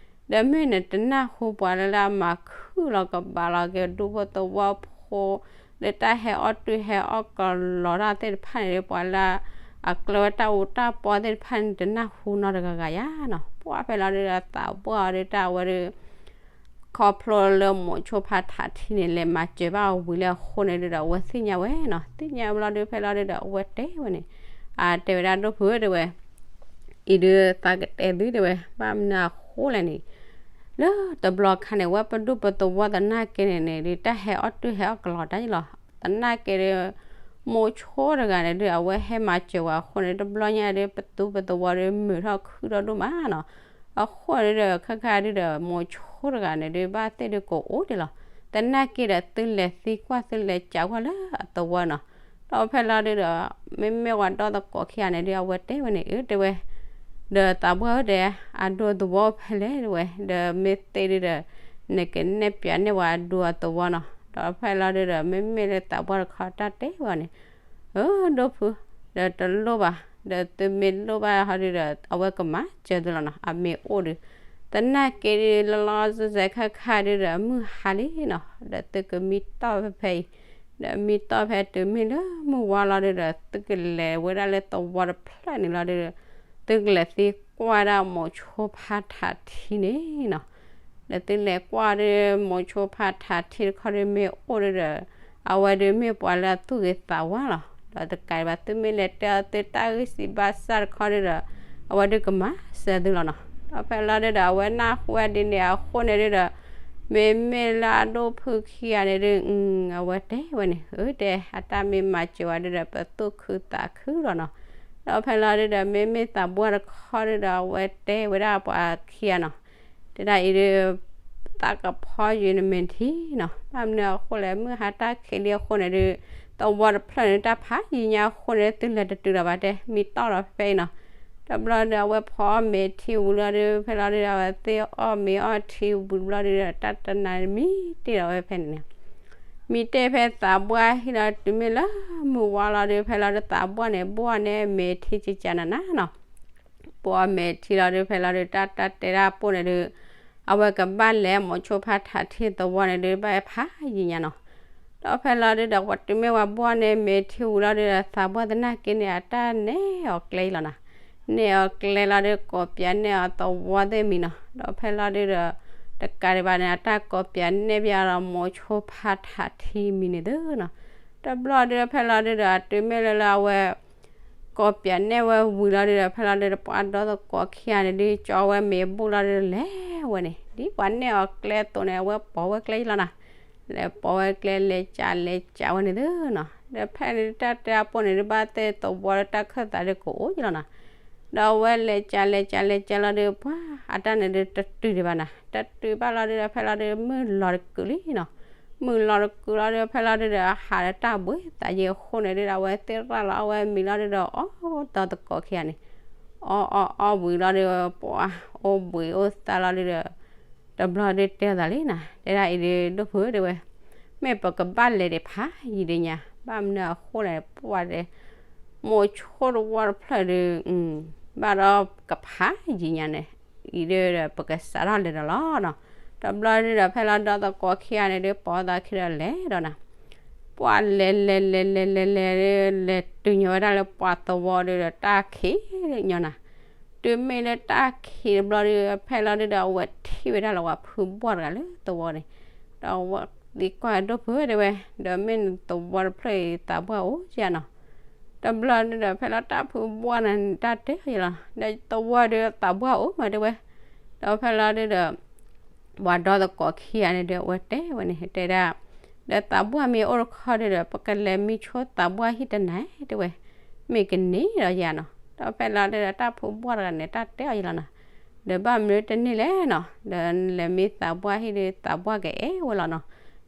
ဒီးမ့ၢ်နတနၢ်ဟူပှၤလၢလၢအမၤခုၣ်လီၤကဘၣ်လီၤက့ၤဒူဖိသဝီဖိ လၢတၢ်ဟဲအီၣ်တၢ်ဟဲအီၣ်ကလီၤတၢ်သ့ၣ်တဖၣ်န့ၣ်ဒုး ပှၤလၢအကျၢၤဝဲတၢ်အူတၢ်ပီသ့ၣ်တဖၣ်န့ၣ် တနၢ်ဟူနီတဂၤဂၤယါနီၤ. ပှၢ်ဖဲလီၤဒုဒီး သးဘှၢ်အီၤဒုး တၢ်ဝဲဒုး ခီဖျိလၢမိၤဆိဖါထးထံန့ၣ် လဲၤမၤစၢၤဘၣ်အဝံၤလၢအဃိန့ၣ်ဒုဒီး အဝဲသ့ၣ်ညါဝဲနီၤ. သ့ၣ်ညါဘျီဒုး ဖဲလီၤဒုဒီး အဝဲတဲဝဲန့ၣ်, အတဲဝဲဒၣ်ဒိၣ်ဖုဧၢ တဲဝဲ, အံၤဒုး သးကတဲသု တဲဝဲ, ဘၣ်မနုၤအဃိလဲၣ်န့ၣ် လၢတဘျီခါန့ၣ် ဝဲပဒူၣ်ပသဝီသနာ်က့န့ၣ်န့ၣ်ဒုး တၢ်ဟဲအီၣ်တၢ်ဟဲအီၣ်ကလီၤတၢ်ယလီၤ. သနာ်က့ဒုး မိၤဆိတဂၤန့ၣ်ဒုး အဝဲဟဲမၤစၢၤဝဲအဃိန့ၣ် တဘျီညါဒုး ပသူပသဝီဒုး မုာ်ထီၣ်ခုထီၣ်ဒိၣ်မးနီၤ. အဃိန့ၣ်ဒုး ခဲခါဒုဒီး မိၤဆိတဂၤန့ၣ်ဒုး ဘၣ်သ့ၣ်ဒုးကအိၣ်ဒံးလီၤ. သနာ်က့ဒီး သုလဲၤသံကွၢ် သုလဲၤစံးကွၢ်လၢအသဝီနီၤ. ဒီးဖဲလီၤဒုဒီး မ့မ့ၢ်ဝဲဒီသကိးခံဂၤန့ၣ်ဒုး အဝဲတဲဝဲန့ၣ် အၢ တဲဝဲ ဒီးသးဘှၢ်ဧၢ တဲ အဒူသဝီဖဲလဲၣ် တဲဝဲ, ဒီးမ့ၢ်သ့ဒုဒီး နကနဲၣ်ပၠးန့ၢ်ဝဲအဒူအသဝီနီၤ. ဒီးဖဲလီၤဒုဒီး မ့မ့ၢ်လၢသးဘှၢ်တခီတၢ်တဲဝဲန့ၣ်, အၢ ဒိၣ်ဖု ဒီးတလိၣ်ဘၣ်, ဒီးသုမ့ၢ်လိၣ်ဘၣ်ဟီဒုဒီး အဝဲကမၤစၢၤသုလီၤနီၤ အမ့ၢ်အိၣ်ဒုး. သနာ်က့ဒုး လီၤလီၤဆဲးဆဲးခါခါဒုဒီး မုၢ်ဟါလံနီၤ, ဒီးသုကမံတီၢ်ဖဲဖဲအံၤ, ဒီးမံတီၢ်ဖဲတုၤမ့ၢ်လၢမုၢ်ဝါလီၤဒုဒီး သုကလဲၤဝဲဒၣ်လၢသဝီတဖျၢၣ်န့ၣ်လီၤဒုဒီး သုကလဲၤသံကွၢ်ဒၣ်မိၤဆိဖါထးထံန့ၣ်နီၤ. ဒီးသုလဲၤကွၢ်ဒုး မိၤဆိဖါထးထံတခီဒုးမ့ၢ်အိၣ်ဒုဒီး အဝဲဒုးမ့ၢ်ပှၤလၢအသူၣ်ဂ့ၤသးဝါလီၤ. ဒီးတကးဒံးဘၣ် သုမ့ၢ်လဲၤတဲအီၤသုတၢ်ဂ့ၢ်စံးဘၣ်စၢ်တခီဒုဒီး အဝဲဒုးကမၤစၢၤသုလီၤနီၤ. ဒီးဖဲလီၤဒုဒီး အဝဲနၢ်ဟူဝဲဒ်န့ၣ်အဃိန့ၣ်ဒုဒီး မ့မ့ၢ်လၢအဒိၣ်ဖုခံဂၤန့ၣ်ဒုး အဝဲတဲဝဲန့ၣ် အၢ တဲ အတၢ်မ့ၢ်မၤစၢၤဝဲဒုဒီး ပသူၣ်ခုသးခုလီၤနီၤ. ဒီးဖဲလီၤဒုဒီး မ့မ့ၢ်သးဘှၢ်တခီဒုဒီး အဝဲတဲဝဲဒၣ်ပှၤခံဂၤနီၤ, တဲဒၣ်အံၤဒုး သးကဖီယံာ်နမဲာ်ထံနီၤ. ဘၣ်မနုၤအဃိလဲၣ် မုၢ်ဟါတၢ်ခံးလံအဃိန့ၣ်ဒုး သဝီတဖျၢၣ်န့ၣ် တၢ်ဖးယံာ်ညါအဃိန့ၣ် သုလဲၤတတုၤလၢၤဘၣ်တဲ မံတီၢ်လီၤဖဲအံၤနီၤ. တဘျီဒုး အဝဲဖီအီၣ်မ့ၤထံဝံၤလီၤဒုး ဖဲလီၤဒုဒီး အဝဲသ့ၣ်အီၣ်မ့ၤအီၣ်ထံဝံၤတဘျီဒုဒီး တၢ်တနၤမံတ့ၢ်လီၤဝဲဖဲန့ၣ်န့ၣ် မံတ့ၢ်ဖဲသးဘှၢ်ဟံၣ်လီၤ တုၤမ့ၢ်လၢမုၢ်ဝါလီၤဒုး ဖဲလီၤဒုးသးဘှၢ်န့ၣ် ဘှီၣ်န့ၢ်မဲာ်ထံကကနၤနၤနီၤ. ပိာ်အမဲာ်ထံလီၤဒုး ဖဲလီၤဒုး တၢ်တၢ်တဲဒၣ်ပိာ်န့ၣ်ဒုး အဝဲကဘၣ်လဲၤမိာ်ဆိဖါထးထံသဝီန့ၣ်ဒုး ဘၣ်ဟဲဖးယံာ်ညါနီၤ. ဒီးဖဲလီၤဒုးဒီး ပှၤတုၤမ့ၢ်ဝဲဘှီၣ်န့ၢ်မဲာ်ထံဝံၤလီၤဒုးဒီး သးပှၢ်သနာ်က့န့ၣ် အတၢ်နဲၣ်အီၤကျဲအံၤလီၤနီၤ. နဲၣ်အီၤကျဲလီၤဒုး ကိးပၠးနဲၣ်အီၤသဝီသ့ၣ်မံၤနီၤ. ဒီးဖဲလီၤဒုးဒီး တကးဒံးဘၣ်န့ၣ် အတၢ်ကိးပၠးနဲၣ်ပၠးဒီးမိာ်ဆိဖါထးထံမံၤန့ၣ်သုနီၤ. တဘျီဒုးဒီး ဖဲလီၤဒုးဒီး အတုၤမ့ၢ်လၢလၢအဝဲ ကိးပၠးနဲၣ်ဝဲဝံၤလီၤဒုးဒီး ဖဲလီၤဒုးဒီး ပှၤဒီသကိးခံဂၤန့ၣ်ဒုး ကၠီဝဲမ့ၤဘူၣ်လီၤဒုးဒီး လဲၤဝဲန့ၣ် ဒ်ပှၤနဲၣ်အီၤကျဲအသိးန့ၣ် အဝဲပိာ်ဝဲကျဲအံၤလီၤနီၤ. လဲၤပိာ်ဝဲကျဲ လဲၤကးလဲၤကးဝဲန့ၣ်သုနီၤ. ဒီးဖဲန့ၣ်တၢ်တဲအပိာ်န့ၣ်ဒုး ဘၣ်သ့ၣ်သဝီဒီးတၢ်ခၢၣ်သးဒုးကအိၣ်ယလီၤနီၤ. ဒီးအဝဲလဲၤကးလဲၤကးလဲၤကးလီၤဒုး ပှၤအတၢ်န့ၣ်ဒုးတတုၤဒံးဘၣ်နီၤ. တတုၤဘၣ်လီၤဒုးဒီး ဖဲလီၤဒုး မုၢ်လီၤတကုာ်လံနီၤ. မုၢ်လီၤတကုာ်လီၤဒုး ဖဲလီၤဒုးဒီး အဟးဒီးတၢ်ဘှံးသးယံၤအဃိန့ၣ်ဒုးဒီး အဝဲသ့ၣ်ရၣ်လီၤအီၣ်ဝဲမံၤလီၤဒုးဒီး အီၣ်ဒီသကိးခံဂၤန့ၣ် အီၣ်အီၣ်အီၣ်ဝံၤလီၤဒုး ပှၤအိၣ်ဘှံးအိၣ်သါလီၤဒုးဒီး တဘျီဒုးတဲအသးလံနီၤ. တဲဒၣ်အံၤဒုး ဒိၣ်ဖုတဲဝဲ, မ့ၢ်ပကဘၣ်လဲၤဒံးဖးယံၤဒုးညါ ဘၣ်မနုၤအဃိလဲၣ် ပှၤတဲ မိာ်ဆိတဝီတဖျၢၣ်ဒုး ဘၣ်ဒီးကဖးယံၤညါန့ၣ် အံၤဒုးဒီး ပကစးထီၣ်လဲၤဒီးလီၤနီၤ. တဘျီဒုးဒီး ဖဲလီၤဒီသကိးခံဂၤန့ၣ်ဒုး ပိာ်သးခံဒီးလဲၤဒီးနီၤ. ပှၤလဲၤလဲၤလဲၤလဲၤလဲၤလဲၤဒုး လဲၤတုၤညီဝဲဒၣ်လၢပှၤသဝီဒုးဒီး တၢ်ခံးညီနၤ. တုၤမ့ၢ်လၢတၢ်ခံးတဘျီဒုး ဖဲလီၤဒုးဒီး အဝဲထံၣ်ဝဲဒၣ်လၢပှၤဖုဘှီၣ်တဂၤလၢသဝီန့ၣ်, ဒီးအဝဲသံကွၢ်ဒိၣ်ဖုတဲဝဲ, ဒီးမ့ၢ်နသဝီတဖျၢၣ်အံၤသးပှၢ်အိၣ်ဧါနီၤ. တဘျီဒုးဒီး ဖဲလီၤတၢ်ဖုဘှီၣ်န့ၣ် တၢ်တဲအီၤယလီၤ, ဒီးသဝီဒုးသးပှၢ်အိၣ်မးတဲဝဲ. ဒီးဖဲလီၤဒုးဒီး ပှၤဒီသကိးခံဂၤန့ၣ်ဒီး အဝဲတဲဝဲန့ၣ် တဲဒၣ်, ဒီးသးပှၢ်မ့ၢ်အိၣ်တခီဒုးဒီး ပကလဲၤမံဆိသးပှၢ်ဟံၣ်တနၤတဲဝဲ, မ့ၢ်ကန့ၢ်ဒီးယၤနီၤ. ဒီးဖဲလီၤဒုးဒီး တၢ်ဖုဘှီၣ်တဂၤန့ၣ် တၢ်တဲအီၤယလီၤနီၤ, ဒီးဘၣ်မနုၤတန့ၢ်လဲၣ်နီၤ, ဒီးလဲၤမံသးပှၢ်ဟံၣ်ဒုး သးပှၢ်ကအဲၣ်ဝဲလီၤနီၤ.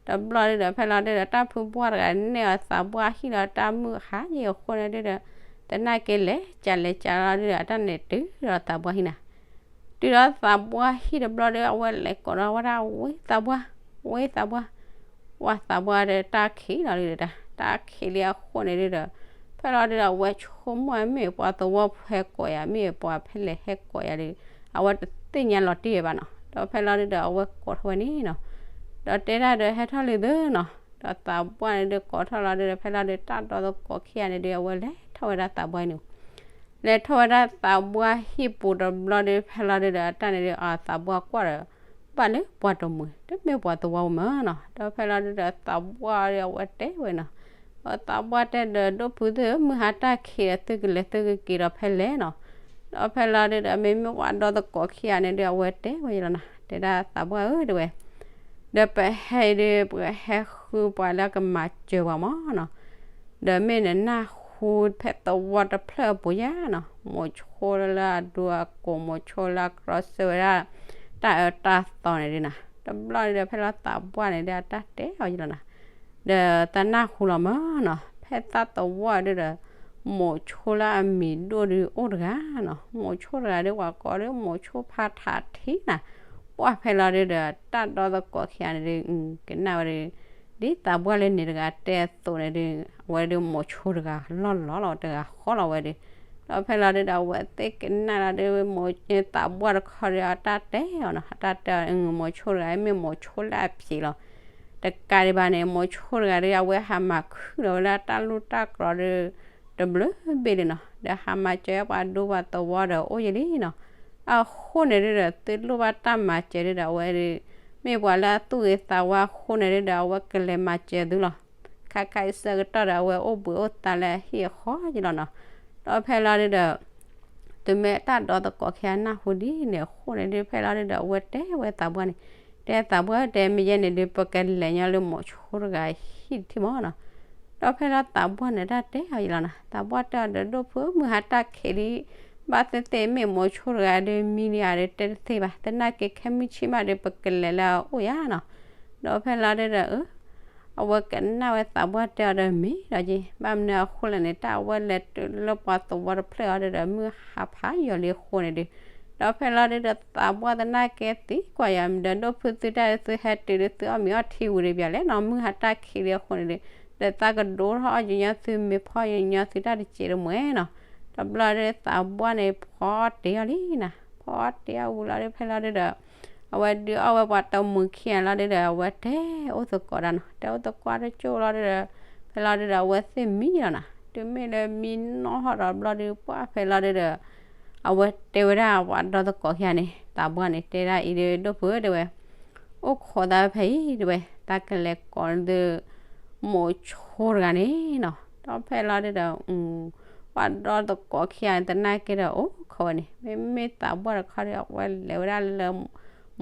တဘျီဒုးဒီး ဖဲလီၤဒုးဒီး တၢ်ဖုဘှီၣ်တဂၤန့ၣ်အီၤသးပှၢ်ဟံၣ်ဒီး တၢ်မုၢ်ဟါယံၤအဃိန့ၣ်ဒုးဒီး သနာ်က့လဲၤကးလဲၤကးလီၤဒုးဒီး အတၢ်န့ၣ်တုၤဒီးသးပှၢ်ဟံၣ်နၤ. တုၤဒီးသးပှၢ်ဟံၣ်တဘျီဒီး အဝဲလဲၤကိးဒီးဝဲဒၣ် ဝ့သးပှၢ်, ဝ့သးပှၢ်, ဝ့သးပှၢ်ဒီး တၢ်ခံးလီၤဒုးဒီး တၢ်ခံးလံအဃိန့ၣ်ဒုးဒီး ဖဲလီၤဒုးဒီး အဝဲဆိကမိၣ်မ့ၢ်ပှၤသဝီဖိဟဲကိးယၤ မ့ၢ်ပှၤဖဲလဲၣ်ဟဲကိးယၤဒီး အဝဲတသ့ၣ်ညါလီၤတံၢ်ဘၣ်နီၤ. ဒီးဖဲလီၤဒုးဒီး အဝဲကိးထီၣ်ဝဲန့ၣ်နီၤ, ဒီးတဲဒၣ်ဒီး ဟဲထီၣ်လံသုနီၤ. ဒီးသးပှၢ်န့ၣ်ဒုးကိးထီၣ်လီၤဒုးဒီး ဖဲလီၤဒုး တၢ်ဒီသကိးခံဂၤန့ၣ်ဒုး အဝဲလဲၤထီၣ်ဝဲဒၣ်သးပှၢ်န့ၣ် လဲၤထီၣ်ဝဲဒၣ်သးပှၢ်ဟံၣ်ပူၤတဘျီဒီး ဖဲလီၤဒုးဒီး အတၢ်န့ၣ်ဒုး အသးပှၢ်ကွၢ်ဒီး ဘၣ်လၢပှၤတမှံၤ တမ့ၢ်ပှၤသဝီမၢ်နီၤ. ဒီးဖဲလီၤဒုးဒီး သးပှၢ်ဒီး အဝဲတဲဝဲနီၤ, ဒီးသးပှၢ်တဲဒီး ဒိၣ်ဖုသ့ၣ် မုၢ်ဟါတၢ်ခံးဒီး သုကလဲၤသုကက့ၤဒီးဖဲလဲၣ်နီၤ. ဒီးဖဲလီၤဒုးဒီး မ့မ့ၢ်ပှၤဒီသကိးခံဂၤန့ၣ်ဒုး အဝဲတဲဝဲယလီၤနီၤ, တဲဒၣ်သးပှၢ်ဧၢ တဲဝဲ ဒီးပဟဲအံၤဒုး ပဟဲဃုပှၤလၢကမၤစၢၤပှၤမၢ်နီၤ. ဒီးမ့ၢ်နနၢ်ဟူဖဲသဝီတဖျၢၣ်အပူၤယါနီၤ, မိၤဆိလၢအဒူအကိာ် မိၤဆိလၢအကြီဆၢဝဲဒၣ် တၢ်အၢတၢ်သီန့ၣ်ဒုးနီၤ. တဘျီဒုးဒီး ဖဲလီၤသးပှၢ်န့ၣ်ဒုး အတၢ်တဲအီၤယလီၤနီၤ, ဒီးသးနၢ်ဟူလီၤမၢ်နီၤ, ဖဲသးသဝီဒုးဒီး မိၤဆိလၢအမံၤဒိၣ်ဒုးအိၣ်တဂၤနီၤ, မိၤဆိတဂၤဒုး ပှၤကိးဒုး မိၤဆိဖါထးထံနၤ. ပှၢ်ဖဲလီၤဒုးဒီး တၢ်ဒီသကိးခံဂၤန့ၣ်ဒုး ကနၣ်ဝဲဒုး ဒ်သးပှၢ်လၢန့ၣ်တဂၤတဲအသိးန့ၣ်ဒုး အဝဲဒုးမိၤဆိတဂၤလီၢ်လီၢ်လီၤ တဂၤဃီလီၤဝဲဒုး. ဒီးဖဲလီၤဒုးဒီး အဝဲသ့ၣ်ကနၣ်လီၤဒုး မိၤသးပှၢ်တခီဒီး အတၢ်တဲအီၤနီၤ, အတၢ်တဲအီၤ မိၤဆိတဂၤ မ့ၢ်မိၤဆိလၢအဖံးလီၤ. တကးဒံးဘၣ်န့ၣ် မိၤဆိတဂၤဒုး အဝဲဟးမၤခုၣ်လီၤဝဲလၢတၢ်လူၢ်တၢ်ကြီၤဒုး တဘျုးဘ့ၣ်လံနီၤ, ဒီးဟးမၤစၢၤပှၤဒူပှၤသဝီဒီး အိၣ်ယလံနီၤ. အဃိန့ၣ်ဒုးဒီး သုလိၣ်ဘၣ်တၢ်မၤစၢၤဒုးဒီး အဝဲဒုး မ့ၢ်ပှၤလၢအသူၣ်ဂ့ၤသးဝါအဃိန့ၣ်ဒုးဒီး အဝဲကလဲၤမၤစၢၤသုလီၤ. ခါခါအံၤဆၢကတီၢ်ဒီး အဝဲအိၣ်ဘှံးအိၣ်သါလၢအဟံၣ်အဃီယလီၤနီၤ. ဒီးဖဲလီၤဒုးဒီး တုၤမ့ၢ်တၢ်ဒီသကိးခံဂၤနၢ်ဟူဒ်န့ၣ်အဃိန့ၣ်ဒုး ဖဲလီၤဒုးဒီး အဝဲတဲဝဲသးပှၢ်န့ၣ်, တဲသးပှၢ်တဲ မ့ၢ်ယဲန့ၣ်ဒုး ပကလဲၤညီလၢမိၤဆိတဂၤဟံၣ်တထံၣ်မၢ်နီၤ. ဒီးဖဲလီၤသးပှၢ်န့ၣ် တၢ်တဲအီၤယလီၤနီၤ, သးပှၢ်တဲအီၤဒီး ဒိၣ်ဖု မုၢ်ဟါတၢ်ခံးလံ, ဘၣ်သ့ၣ်သ့ၣ်မ့ၢ်မိၤဆိတဂၤဒုး မံဒံးဧါဒီး တဲတသ့ဘၣ်, သနာ်က့ခဲမုၢ်ဆ့ၣ်မးဒီး ပကလဲၤလၢအအိၣ်ယါနီၤ. ဒီးဖဲလီၤဒုးဒီး အဝဲကနၣ်ဝဲသးပှၢ်တဲအီၤဒီးမ့ၢ်ဒီး ဘၣ်မနုၤအဃိလဲၣ်န့ၣ် တၢ်အဝဲလဲၤတုၤလၢပှၤသဝီတဖျၢၣ်အီၤဒုးဒီး မုၢ်ဟါဖးယိာ်လံအဃိန့ၣ်ဒုး, ဒီးဖဲလီၤဒုးဒီး သးပှၢ်သနာ်က့သံကွၢ်ယၤ ဒီးဒိၣ်ဖုသုတၢ် သုဟဲတုၤဒုး သုအီၣ်မ့ၤအီထံဝံၤဒံးပၠးလဲၣ်နီၤ, မုၢ်ဟါတၢ်ခံးလံအဃိန့ၣ်ဒုး, ဒီးသးကဒိၣ်ထီၣ်အီၣ်ယညီသု မ့ၤဖီၣ်ယညီသုတၢ်တစဲးတမှဲနီၤ. တဘျီဒီးသးပှၢ်န့ၣ် ဖီတ့ၢ်အီၤလံနၤ, ဖီတ့ၢ်အီၤဝံၤလီၤဒီး ဖဲလီၤဒုဒီး အဝဲဒုးအီၣ်ဝဲပှၤတမုာ်ခံဂၤလီၤဒုဒီး အဝဲတဲအိၣ်သကိးဒၣ်နီၤ, တဲအိၣ်သကိးတကၠိၢ်လီၤဒုဒီး ဖဲလီၤဒုဒီး အဝဲသ့ၣ်မံလီၤနၤ, တုၤမ့ၢ်လၢမံနီၢ်ဟီၣ်ဒီးဘျီဒုး ပှၢ်ဖဲလီၤဒုဒီး အဝဲတဲဝဲဒၣ်ပှၤဒီသကိးခံဂၤန့ၣ် သးပှၢ်န့ၣ် တဲဒၣ်အံၤဒုး ဒိၣ်ဖုဧၢ တဲဝဲ အိၣ်ခိးသးဖဲအံၤ တဲဝဲ တၢ်ကလဲၤကိးဒုး မိၤဆိတဂၤန့ၣ်နီၤ, ဒီးဖဲလီၤဒုဒီး ပှၤဒီသကိးခံဂၤန့ၣ် သနာ်က့ဒီး အိၣ်ခိးဝဲန့ၣ် မ့မ့ၢ်သးပှၢ်တခီဒီး အဝဲလဲၤဝဲဒၣ်လၢ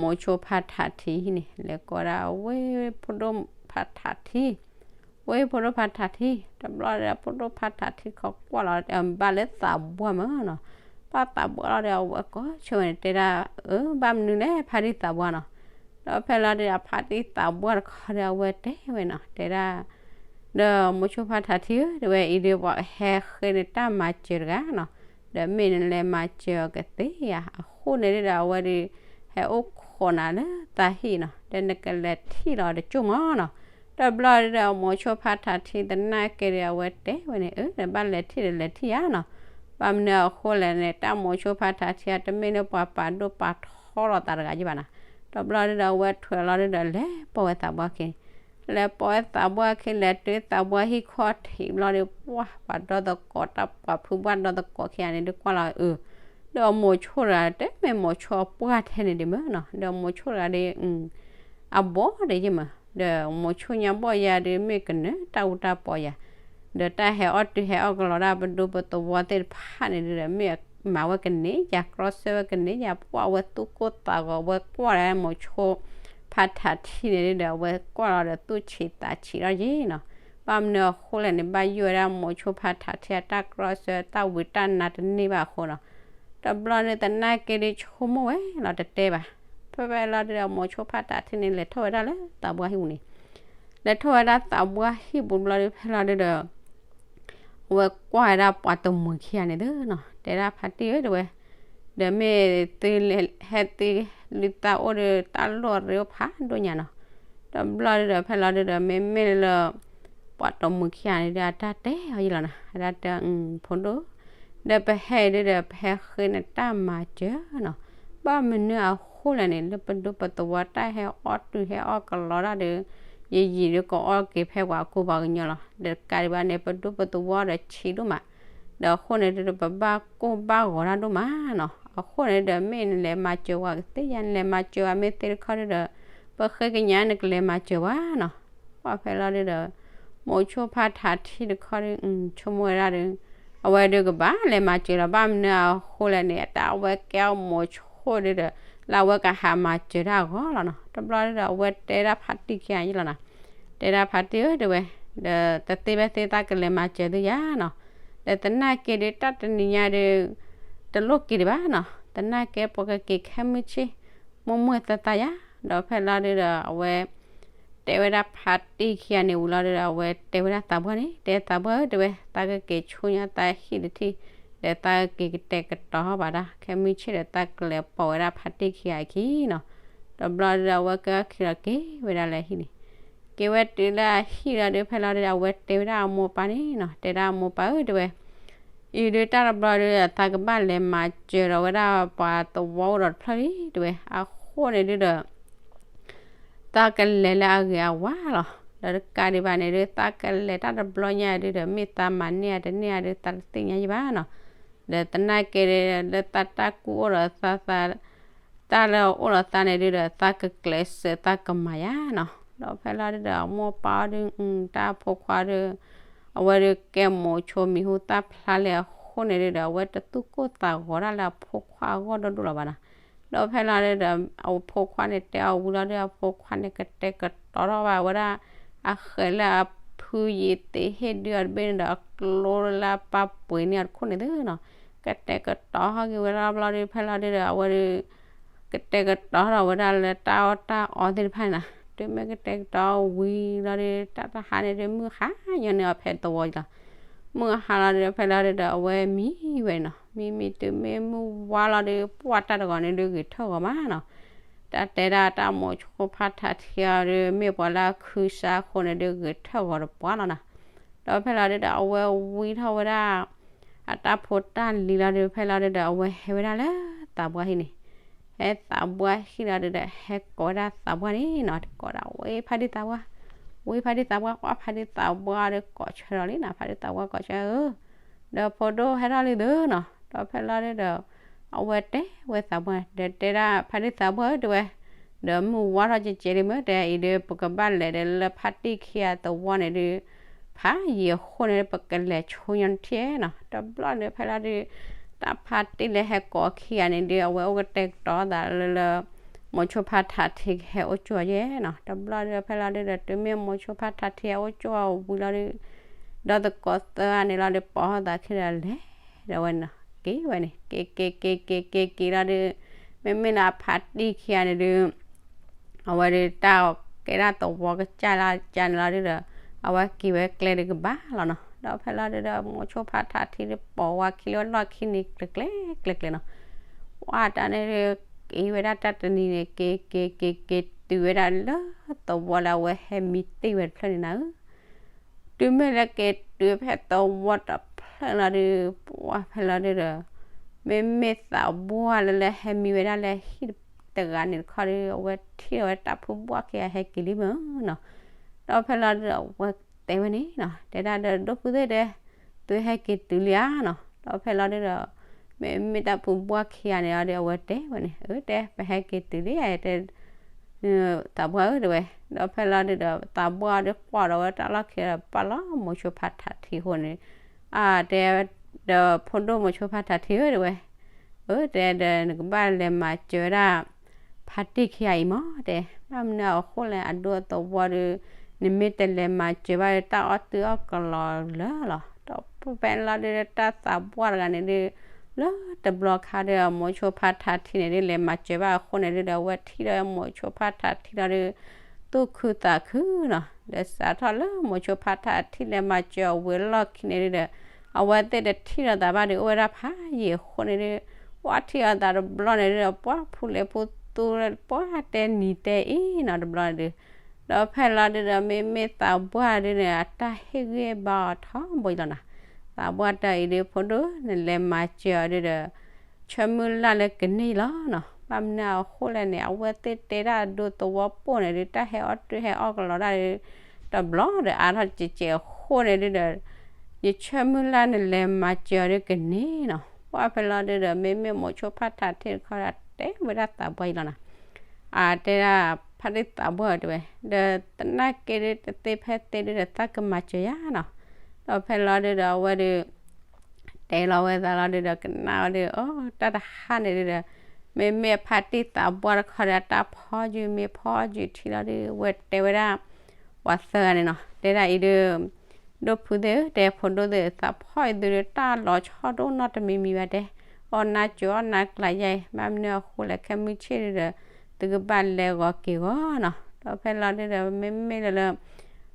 မိၤဆိဖါထးထံဟံၣ်န့ၣ် လဲၤကိးဝဲဒၣ် ဝဲဖိဒိၣ်ဖါထးထံ ဝဲဖိဒိၣ်ဖါထးထံ, တဘျီဒီး ဖိဒိၣ်ဖါထးထံတခီကွၢ်လီၤဒီး ဘၣ်လၢသးပှၢ်မးနီၤ, ဘၣ်သးပှၢ်လီၤဒီး အဝဲကိးဆၢဝဲန့ၣ် တဲဒၣ် အၢ ဘၣ်မနုၤလဲၣ် ဖါတံၢ်သးပှၢ်နီၤ, ဒီးဖဲလီၤဒုဒီး ဖါတံၢ်သးပှၢ်တခီဒီး အဝဲတဲဝဲနီၤ တဲဒၣ် ဒီးမိၤဆိဖါထးထံဧၢ တဲဝဲ အံၤဒုး ပှၤဟဲဃ့နတၢ်မၤစၢၤတဂၤနီၤ, ဒီးမ့ၢ်နလဲၤမၤစၢၤအီၤကသ့ဧါ, အဃိန့ၣ်ဒုဒီး အဝဲဒုး ဟဲအိၣ်ခိးနၤလၢသးဟံၣ်နီၤ, ဒီးနကလဲၤထံၣ်လီၤတကၠိၢ်မးနီၤ, ဒီးဘျီဒုဒီး မိၤဆိဖါထးထံသနာ်က့ဒီး အဝဲတဲဝဲန့ၣ် အၢ နဘၣ်လဲၤထံၣ်ဒီးလဲၤထံၣ်ယါနီၤ, ဘၣ်မနုၤအဃိလဲၣ်န့ၣ် တၢ်မိၤဆိဖါထးထံအတမ့ၢ်လၢပှၤပာ်ဒိၣ်ပာ်ထီ လီၤသးတဂၤယဘၣ်နၤ, ဒီးဘျီဒုဒီး အဝဲထွဲလီၤဒုဒီး လဲၤပိာ်ဝဲသးပှၢ်ခံန့ၣ်, လဲၤပိာ်ဝဲသးပှၢ်ခံ လဲၤတုၤသးပှၢ်ဟံၣ်ခီၣ်ထံးဘျီဒီး ပှၢ်ပှၤဒီသကိး တၢ်ပှၤဖုပှၢ်ဒီသကိးခံဂၤန့ၣ် ဒုးကွၢ်လီၤအၢ, ဒီးမိၤဆိတဂၤ တမ့ၢ်မိၤဆိအပှၢ်ထဲန့ၣ်ဒံးမးနီၤ, ဒီးမိၤဆိတဂၤဒီး အဘီဒံးယမး, ဒီးမိၤဆိညါဘီၣ်ယၤဒီး မ့ၢ်ကနၢၤတၢ်အူတၢ်ပီယၤ ဒီးတၢ်ဟဲအီၣ်တုၤဟဲအီၣ်ကလီတၢ်ပဒိပသဝီသ့ၣ်တဖၣ်န့ၣ်ဒုဒီး မ့ၢ်မၤဝဲကန့ၢ်ယၤ ကြီဆၢဝဲကန့ၢ်ယၤ ပှၢ်ဝဲသူၣ်ကိၢ်သးဂီၤ အဝဲကွၢ်ဒီးမိၤဆိဖါထးထံန့ၣ်ဒုဒီး အဝဲကွၢ်လီၤဒီးသူၣ်ဆံးသးဆံးထီၣ်ယ့ၣ်နီၤ, ဘၣ်မနုၤအဃိလဲၣ်န့ၣ် ဘၣ်ယိၣ်ဝဲဒၣ်မိၤဆိဖါထးထံအတၢ်ကြီဆၢ တၢ်ဝံတၢ်နါတန့ၢ်ဘၣ်အဃိနီၤ, တဘျီန့ၣ်သနာ်က့ဒုးဆိကမိၣ်ဝဲလီၤတတဲဘၣ်, ဖဲဖဲလီၤဒုဒီးမိၤဆိဖါထးထံန့ၣ် လဲၤထီၣ်ဝဲဒၣ်လၢသးပှၢ်ဟံၣ်ပူၤန့ၣ် လဲၤထီၣ်ဝဲဒၣ်သးပှၢ်ဟံၣ်ပူၤဘျီဒုး ဖဲလီၤဒုဒီး အဝဲကွၢ်ဝဲဒၣ်ပှၤတမုာ်ခံဂၤန့ၣ်သ့နီၤ တဲဒၣ်ဖါတံၢ်ဧၢ တဲဝဲ, ဒီးမ့ၢ်သုလဲၤဟဲသံ လုၢ်သးအိၣ်ဒီးတၢ်လီၢ်ရ့အိၣ်ဖးဒိၣ်ညါနီၤ, တဘျီဒုဒီး ဖဲလီၤဒုဒီး မ့မ့ၢ်လၢ ပှၤတမုာ်ခံဂၤန့ၣ်ဒီး အတၢ်တဲအီၤယံလီၤနၤ အတၢ်တဲ ဖိဒိၣ် ဒီးပဟဲဒုဒီး ပဟဲဃ့နတၢ်မၤစၢၤနီၤ, ဘၣ်မနုၤအဃိလဲၣ်န့ၣ် လၢပဒိပသဝီတၢ်ဟဲအီၣ်တုၤဟဲအီၣ်ကလီတၢ်ဒီး ယယံာ်ဒီးကအိၣ်က့ၤဖဲပှၤကူပှၤကညီလီၤ, ဒီးတကးဒံးဘၣ်န့ၣ် ပဒိပသဝီဒီးဆံးဒိၣ်မး, ဒီးအဃိန့ၣ်ဒုဒီး ပဘၣ်ကိၢ်ဘၣ်ဂီၤတၢ်ဒိၣ်မးနီၤ, အဃိန့ၣ်ဒီး မ့ၢ်နလဲၤမၤစၢၤပှၤကသ့ဧါ နလဲၤမၤစၢၤပှၤမ့ၢ်သ့တခီဒုဒီး ပဃ့ကညးနကလဲၤမၤစၢၤပှၤနီၤ, ပှၢ်ဖဲလီၤဒုဒီး မိၤဆိဖါထးထံတခီဒု ဆိကမိၣ်ဝဲဒၣ်ဒီး အဝဲဒုကဘၣ်လဲၤမၤစၢၤလီၤ, ဘၣ်မနုၤအဃိလဲၣ်န့ၣ် အတၢ်အဝဲကဲအီၣ်မိၤဆိဒုဒီး လၢအဝဲကဟးမၤစၢၤတၢ်အဂီၢ်လီၤနီၤ, တဘျီဒုဒီး အဝဲတဲဒၣ်ဖါတံၢ်ခံဂၤယံလီၤနၤ, တဲဒၣ်ဖါတံၢ်ဧၢ တဲဝဲ, ဒီးတသ့ဖဲသ့သးကလဲၤမၤစၢၤသုယၤနီၤ, ဒီးသနာ်က့ဒု တၢ်တနံၤညါဒု တလိၣ်က့ၤဒံးဘၣ်နီၤ, သနာ်က့ပှၤကက့ၤခဲမုၢ်ဆ့ၣ် မိၢ်မိၢ်သးသးယၤ, ဒီးဖဲလီၤဒုဒီး အဝဲ တဲဝဲဒၣ်ဖါတံၢ်ခံဂၤန့ၣ်ဝံၤလီၤဒုဒီး အဝဲတဲဝဲဒၣ်သးပှၢ်န့ၣ် တဲသးပှၢ်ဧၢ တဲဝဲ သးကက့ၤဆူညါသးဟံၣ်တထံၣ်, ဒီးသးကက့ၤကတဲာ်ကတီၤထီၣ်ဘၣ်တၢ် ခဲမုၢ်ဆ့ၣ်ဒီး သးကလဲၤပိာ်ဝဲဒၣ်ဖါတံၢ်ခံဂၤအခံနီၤ, တဘျီဒုဒီး အဝဲကဲအီၣ်ခံဒီးက့ၤဝဲဒၣ်လၢဟံၣ်န့ၣ် က့ၤဝဲတုၤလၢအဟံၣ်လီၤဒု ဖဲလီၤဒုဒီး အဝဲတဲဝဲဒၣ်အမိၢ်ပၢ်န့ၣ်နီၤ တဲဒၣ်အမိၢ်ပၢ်ဧၢ တဲဝဲ အံၤဒုတၢ်တဘျီဒု သးကဘၣ်လဲၤမၤစၢၤဒီးဝဲဒၣ်ပှၤသဝီအိၣ်ဒီးတဖျၢၣ်လံ တဲဝဲ, အဃိန့ၣ်ဒုဒီး သးကလဲၤလၢအဂ့ၤအဝါလီၤ. ဒီးတကးဒံးဘၣ်န့ၣ်ဒု သးကလဲၤတၢ်တဘျီညါဒုဒီး မ့ၢ်သးမၤန့ၢ်အတန့ၢ်အဒု သးတသ့ၣ်ညါယံဘၣ်နီၤ. ဒီးသနာ်က့ဒု လၢသးတၢ်ကူၣ်အိၣ်ဒီးသး သး တၢ်လၢအအိၣ်ဒီးသးန့ၣ်ဒုဒီး သးကကျဲးစၢးသးကမၤယါနီၤ. ဒီးဖဲလီၤဒုဒီး အမိၢ်ပၢ်အီၤဒု တၢ်အဖိခွါဒု အဝဲဒုကဲမိၤဆိမံၤဟူသၣ်ဖျါလံအဃိန့ၣ်ဒုဒီး အဝဲတသူၣ်ကိၢ်သးဂီၤတၢ်လၢအဖိခွါအဂီၢ်ဒိၣ်ဒိၣ်လၢၤဘၣ်နီၤ. ဒီးဖဲလီၤဒုဒီး အဖိခွါန့ၣ်တဲအီၤဝံၤလီၤဒု အဖိခွါန့ၣ်ကတဲာ်ကတီၤထီၣ်ဘၣ်ဝဲဒၣ် အဃဲၤလၢအဖုယံၤသ့ဟ့ၣ်ဒုအီၤတဘ့ၣ်န့ၣ်ဒီး အကျိလၢအပၢ်ပှ့ၤန့ၢ်အီၤတခိၣ်န့ၣ်သ့နီၤ. ကတဲာ်ကတီၤဟီၣ်က့ၤဝဲဒၣ်ဘျီဒု ဖဲလီၤဒုဒီး အဝဲဒု ကတဲာ်ကတီၤထီၣ်ဝဲဒၣ်လၢတၢ်အီၣ်တၢ်အီသ့ၣ်တဖၣ်န့ၣ်နီၤ. တုၤမ့ၢ်ကတဲာ်ကတီၤဝံၤလီၤဒု တၢ်တဟါန့ၣ်ဒု မုၢ်ဟါညီန့ၢ်အီၤဖဲသဝီလီၤ. မုၢ်ဟါလီၤဒု ဖဲလီၤဒုဒီး အဝဲမံဝဲနီၤ. မံမံတုၤမ့ၢ်မုၢ်ဝါလီၤဒု ပှၢ်တၢ်တဂီၤန့ၣ်ဒု ဂ့ၤထၢၣ်ဂီၤမးနီၤ. တၢ်တဲဒၣ်တၢ်မိၤဆိဖါထးထံအီၤဒု မ့ၢ်ပှၤလၢအခုစါအဃိန့ၣ်ဒု ဂ့ၤထၢၣ်ဂီၤတပှၢ်လီၤနီၤ. ဒီးဖဲလီၤဒုဒီး အဝဲဝံထီၣ်ဝဲဒၣ် အတၢ်ဖိတၢ်လံၤလီၤဒုး ဖဲလီၤဒုးဒီး အဝဲဟဲဝဲဒၣ်လၢသးပှၢ်ဟံၣ်န့ၣ်, ဟဲသးပှၢ်ဟံၣ်လီၤဒုးဒီး ဟဲကိးဝဲဒၣ်သးပှၢ်န့ၣ်နီၤ, ကိးဒၣ်ဝဲဖါတံၢ်သးပှၢ်, ဝဲဖါတံၢ်သးပှၢ်, ကွၢ်ဖါတံၢ်သးပှၢ်ဒီးကိးဆၢဒီးလံနီၤ, ဖါတံၢ်သးပှၢ်ကိးဆၢဧၢ, ဒီးဖိဒိၣ်ဟဲထီၣ်လံသုနီၤ, ဒီးဖဲလီၤဒုးဒီး အဝဲတဲဝဲသးပှၢ် ဒီးတဲဒၣ်ဖါတံၢ်သးပှၢ်ဧၢ တဲဝဲ, ဒီးမုၢ်ဝါထီၣ်ကဲကဲလံမ့ၢ် တဲအံၤဒုး ပကဘၣ်လဲၤဒီးလၢဖါတံၢ်ခံဂၤသဝီန့ၣ်ဒုး ဖးယံာ်အဃိန့ၣ် ပကလဲၤဆိညါတထံၣ်နီၤ, တဘျီဒုးဖဲလီၤဒုး တၢ်ဖါတံၢ်လၢဟဲကိးခံဂၤန့ၣ်ဒုး အဝဲအိၣ်ကတဲာ်ကတီၤသးလၢလၢ မိၤဆိဖါထးထံကဟဲအိၣ်ကၠိယဲနီၤ, တဘျီဒုးဖဲလီၤဒုးဒီး တုၤမ့ၢ်မိၤဆိဖါထးထံဟဲအိၣ်ကၠိဝံၤလီၤဒုး ဒီးသကိးသၢဂၤန့ၣ်လီၤဒုး ပိာ်ထီၣ်သးခံဒီးလဲၤဒီးဝဲနီၤ, က့ၤဝဲန့ၣ် က့ၤက့ၤက့ၤက့ၤက့ၤက့ၤလီၤဒုး မ့မ့ၢ်လၢအဖါတံၢ်ခံဂၤန့ၣ်ဒုး အဝဲဒုးတၢ်ကဲဒၣ်သဝီကစၢ်လၢကစၢ်န့ၣ်လီၤဒုးဒီး အဝဲက့ၤဝဲကျဲဒုးကဘၣ်လီၤနီၤ, ဒီးဖဲလီၤဒုးဒီး မိၤဆိဖါထးထံဒုးပိာ်ဝဲခံလၢလီၢ်ခံန့ၣ် ကျဲၤကျဲၤကျဲၤကျဲၤနီၤ, ဝဲတၢ်န့ၣ်ဒုး က့ၤဝဲဒၣ်တၢ်တနံၤန့ၣ် က့ၤက့ၤက့ၤက့ၤတုၤဝဲဒၣ်လၢ သဝီလၢအဝဲဟဲမံတ့ၢ်ဝဲတဖျၢၣ်န့ၣ်နၤဧၢ တုၤမ့ၢ်လၢက့ၤတုၤဖဲသဝီတဖျၢၣ်လီၤဒုး ပှၢ်ဖဲလီၤဒုးဒီး မ့မ့ၢ်သးပှၢ်လၢလၢဟဲမံဝဲဒၣ်လၢဟံၣ်တဂၤန့ၣ်တခီဒုး အဝဲထံၣ်ဝဲတၢ်ဖုဘှၢ်ခံဂၤဟဲက့ၤလံမ့ၢ်နီၤ, ဒီးဖဲလီၤဒုးဒီးအဝဲတဲဝဲန့ၣ်နီၤ တဲဒၣ်ဒီးဒိၣ်ဖုသ့ၣ်ဒီး သုဟဲက့ၤတုၤလံဧါနီၤ, ဒီးဖဲလီၤဒုးဒီး မ့မ့ၢ်တၢ်ဖုဘှၢ်ခံဂၤန့ၣ်လီၤဒုး အဝဲတဲဝဲန့ၣ် အၢ တဲပဟဲက့ၤတုၤလံဧါ တဲ သးပှၢ်ဧၢ တဲဝဲ, ဒီးဖဲလီၤဒုးဒီး သးပှၢ်အီၤဒုးကွၢ်ဒီးဝဲတၢ်လီၢ်ခံဒီး ပာ်လီၤမိၤဆိဖါထးထံအဃိန့ၣ်, အတဲ ဒီးဖိဒိၣ်မိၤဆိဖါထးထံဧၢ တဲဝဲ, အၢ တဲဒီး နကဘၣ်လဲၤမၤစၢၤဝဲဒၣ် ဖါတံၢ်ခံဂၤအံၤမး တဲ, ဘၣ်မနုၤအဃိလဲၣ် အဒိအသဝီဒုး နမ့ၢ်တလဲၤမၤစၢၤဘၣ်ဒီး တၢ်အီၣ်တုၤအီၣ်ကလီၤလၢာ်လီၤ. ဒီးဖဲလီၤဒုးဒီး တၢ်သးပှၢ်တဂၤန့ၣ်ဒုး လၢတဘျီခါဒီး မိၤဆိဖါထးထံန့ၣ်ဒုး လဲၤမၤစၢၤဘၣ်အဃိန့ၣ်ဒုးဒီး အဝဲထံၣ်ဒီးမိၤဆိဖါထးထံလီၤဒုး သူၣ်ခုသးခုနီၤ. ဒီးစးထီၣ်လၢမိၤဆိဖါထးထံလဲၤမၤစၢၤအဝဲလီၢ်ခံန့ၣ်ဒုးဒီး အဝဲသ့ၣ်တထံၣ်လိာ်သးဘၣ်ဒီး အိၣ်ဝဲဒၣ်ဖးယံာ်အဃိန့ၣ်ဒုး ပှၢ်ထံၣ်အသးတဘျီန့ၣ်ဒုးဒီး ပှၢ်ဖူလဲၤဖူသူ ပှၢ်တဲနံၤတဲအံၤနီၤတဘျီန့ၣ်ဒုး ဒီးဖဲလီၤဒုးဒီး မ့မ့ၢ်သးပှၢ်ဒုးန့ၣ် အတၢ်ဟ့ၣ်ဂံၢ်ဘါအီၤထီဘိလီၤနီၤ. သးပှၢ်တဲအံၤဒုး ဖိဒိၣ် နလဲၤမၤစၢၤအီၤဒုးဒီး ဆၢမုၢ်လၢ်လၢကန့ၢ်လီၤနီၤ. ဘၣ်မနုၤအဃိလဲၣ်န့ၣ် အဝဲသ့ၣ်တဲဒၣ်အဒိသဝီပိၢ်န့ၣ်ဒုး တၢ်ဟဲအီၣ်တုၤဟဲအီၣ်ကလီၤဒၣ်ဒုး တဘျီဒီးအါထီၣ်ကဲးကဲးအဃိန့ၣ်ဒုးဒီး ယဆၢမုၢ်လၢ်နလဲၤမၤစၢၤအီၤဒုးကန့ၢ်နီၤ. ပှၢ်ဖဲလီၤဒုးဒီး မ့မ့ၢ်မိၤဆိဖါထးထံတခီဒီးတဲဝဲဒၣ်သးပှၢ်အံၤလီၤနီၤ. အတဲဒၣ်ဖါတံၢ်သးပှၢ်တဲဝဲ ဒီးသနာ်က့ဒုးတသ့ဖဲသ့ဒုးဒီး သးကမၤစၢၤယၤနီၤ. ဒီးဖဲလီၤဒုးဒီးအဝဲဒုး တဲလီၤဝဲသးလီၤဒုးဒီး ကနၣ်ဝဲဒုး အိ တၢ်တဟါန့ၣ်ဒုးဒီး မ့မ့ၢ်ဖါတံၢ်သးပှၢ်တခီဒီး တၢ်ဖီယုာ်မ့ၢ်ဖီယုာ်ထံလီၤဒုး ဝဲတဲဝဲဒၣ် ပှၤသၢဂၤန့ၣ်နီၤ တဲဒၣ်အံၤဒုး ဒိၣ်ဖုသ့ၣ်ဧၢ တဲ ဖိဒိၣ်သ့ၣ်ဧၢ သးဖီအံၤသုဒုး တၢ်လီၤဆီဒိၣ်နီၢ်တမံၤမံၤဘၣ်တဲ, အီၣ်နၢ်စၢၤအီၣ်နၢ်ကျးယါအံၤ ဘၣ်မနုၤအဃိလဲၣ် ခဲမုၢ်ဆ့ၣ်ဒုးဒီး သုကဘၣ်လဲၤဂီၤက့ၤဂီၤနီၤ. ဒီးဖဲလီၤဒုးဒီး မ့မ့ၢ်လၢလၢ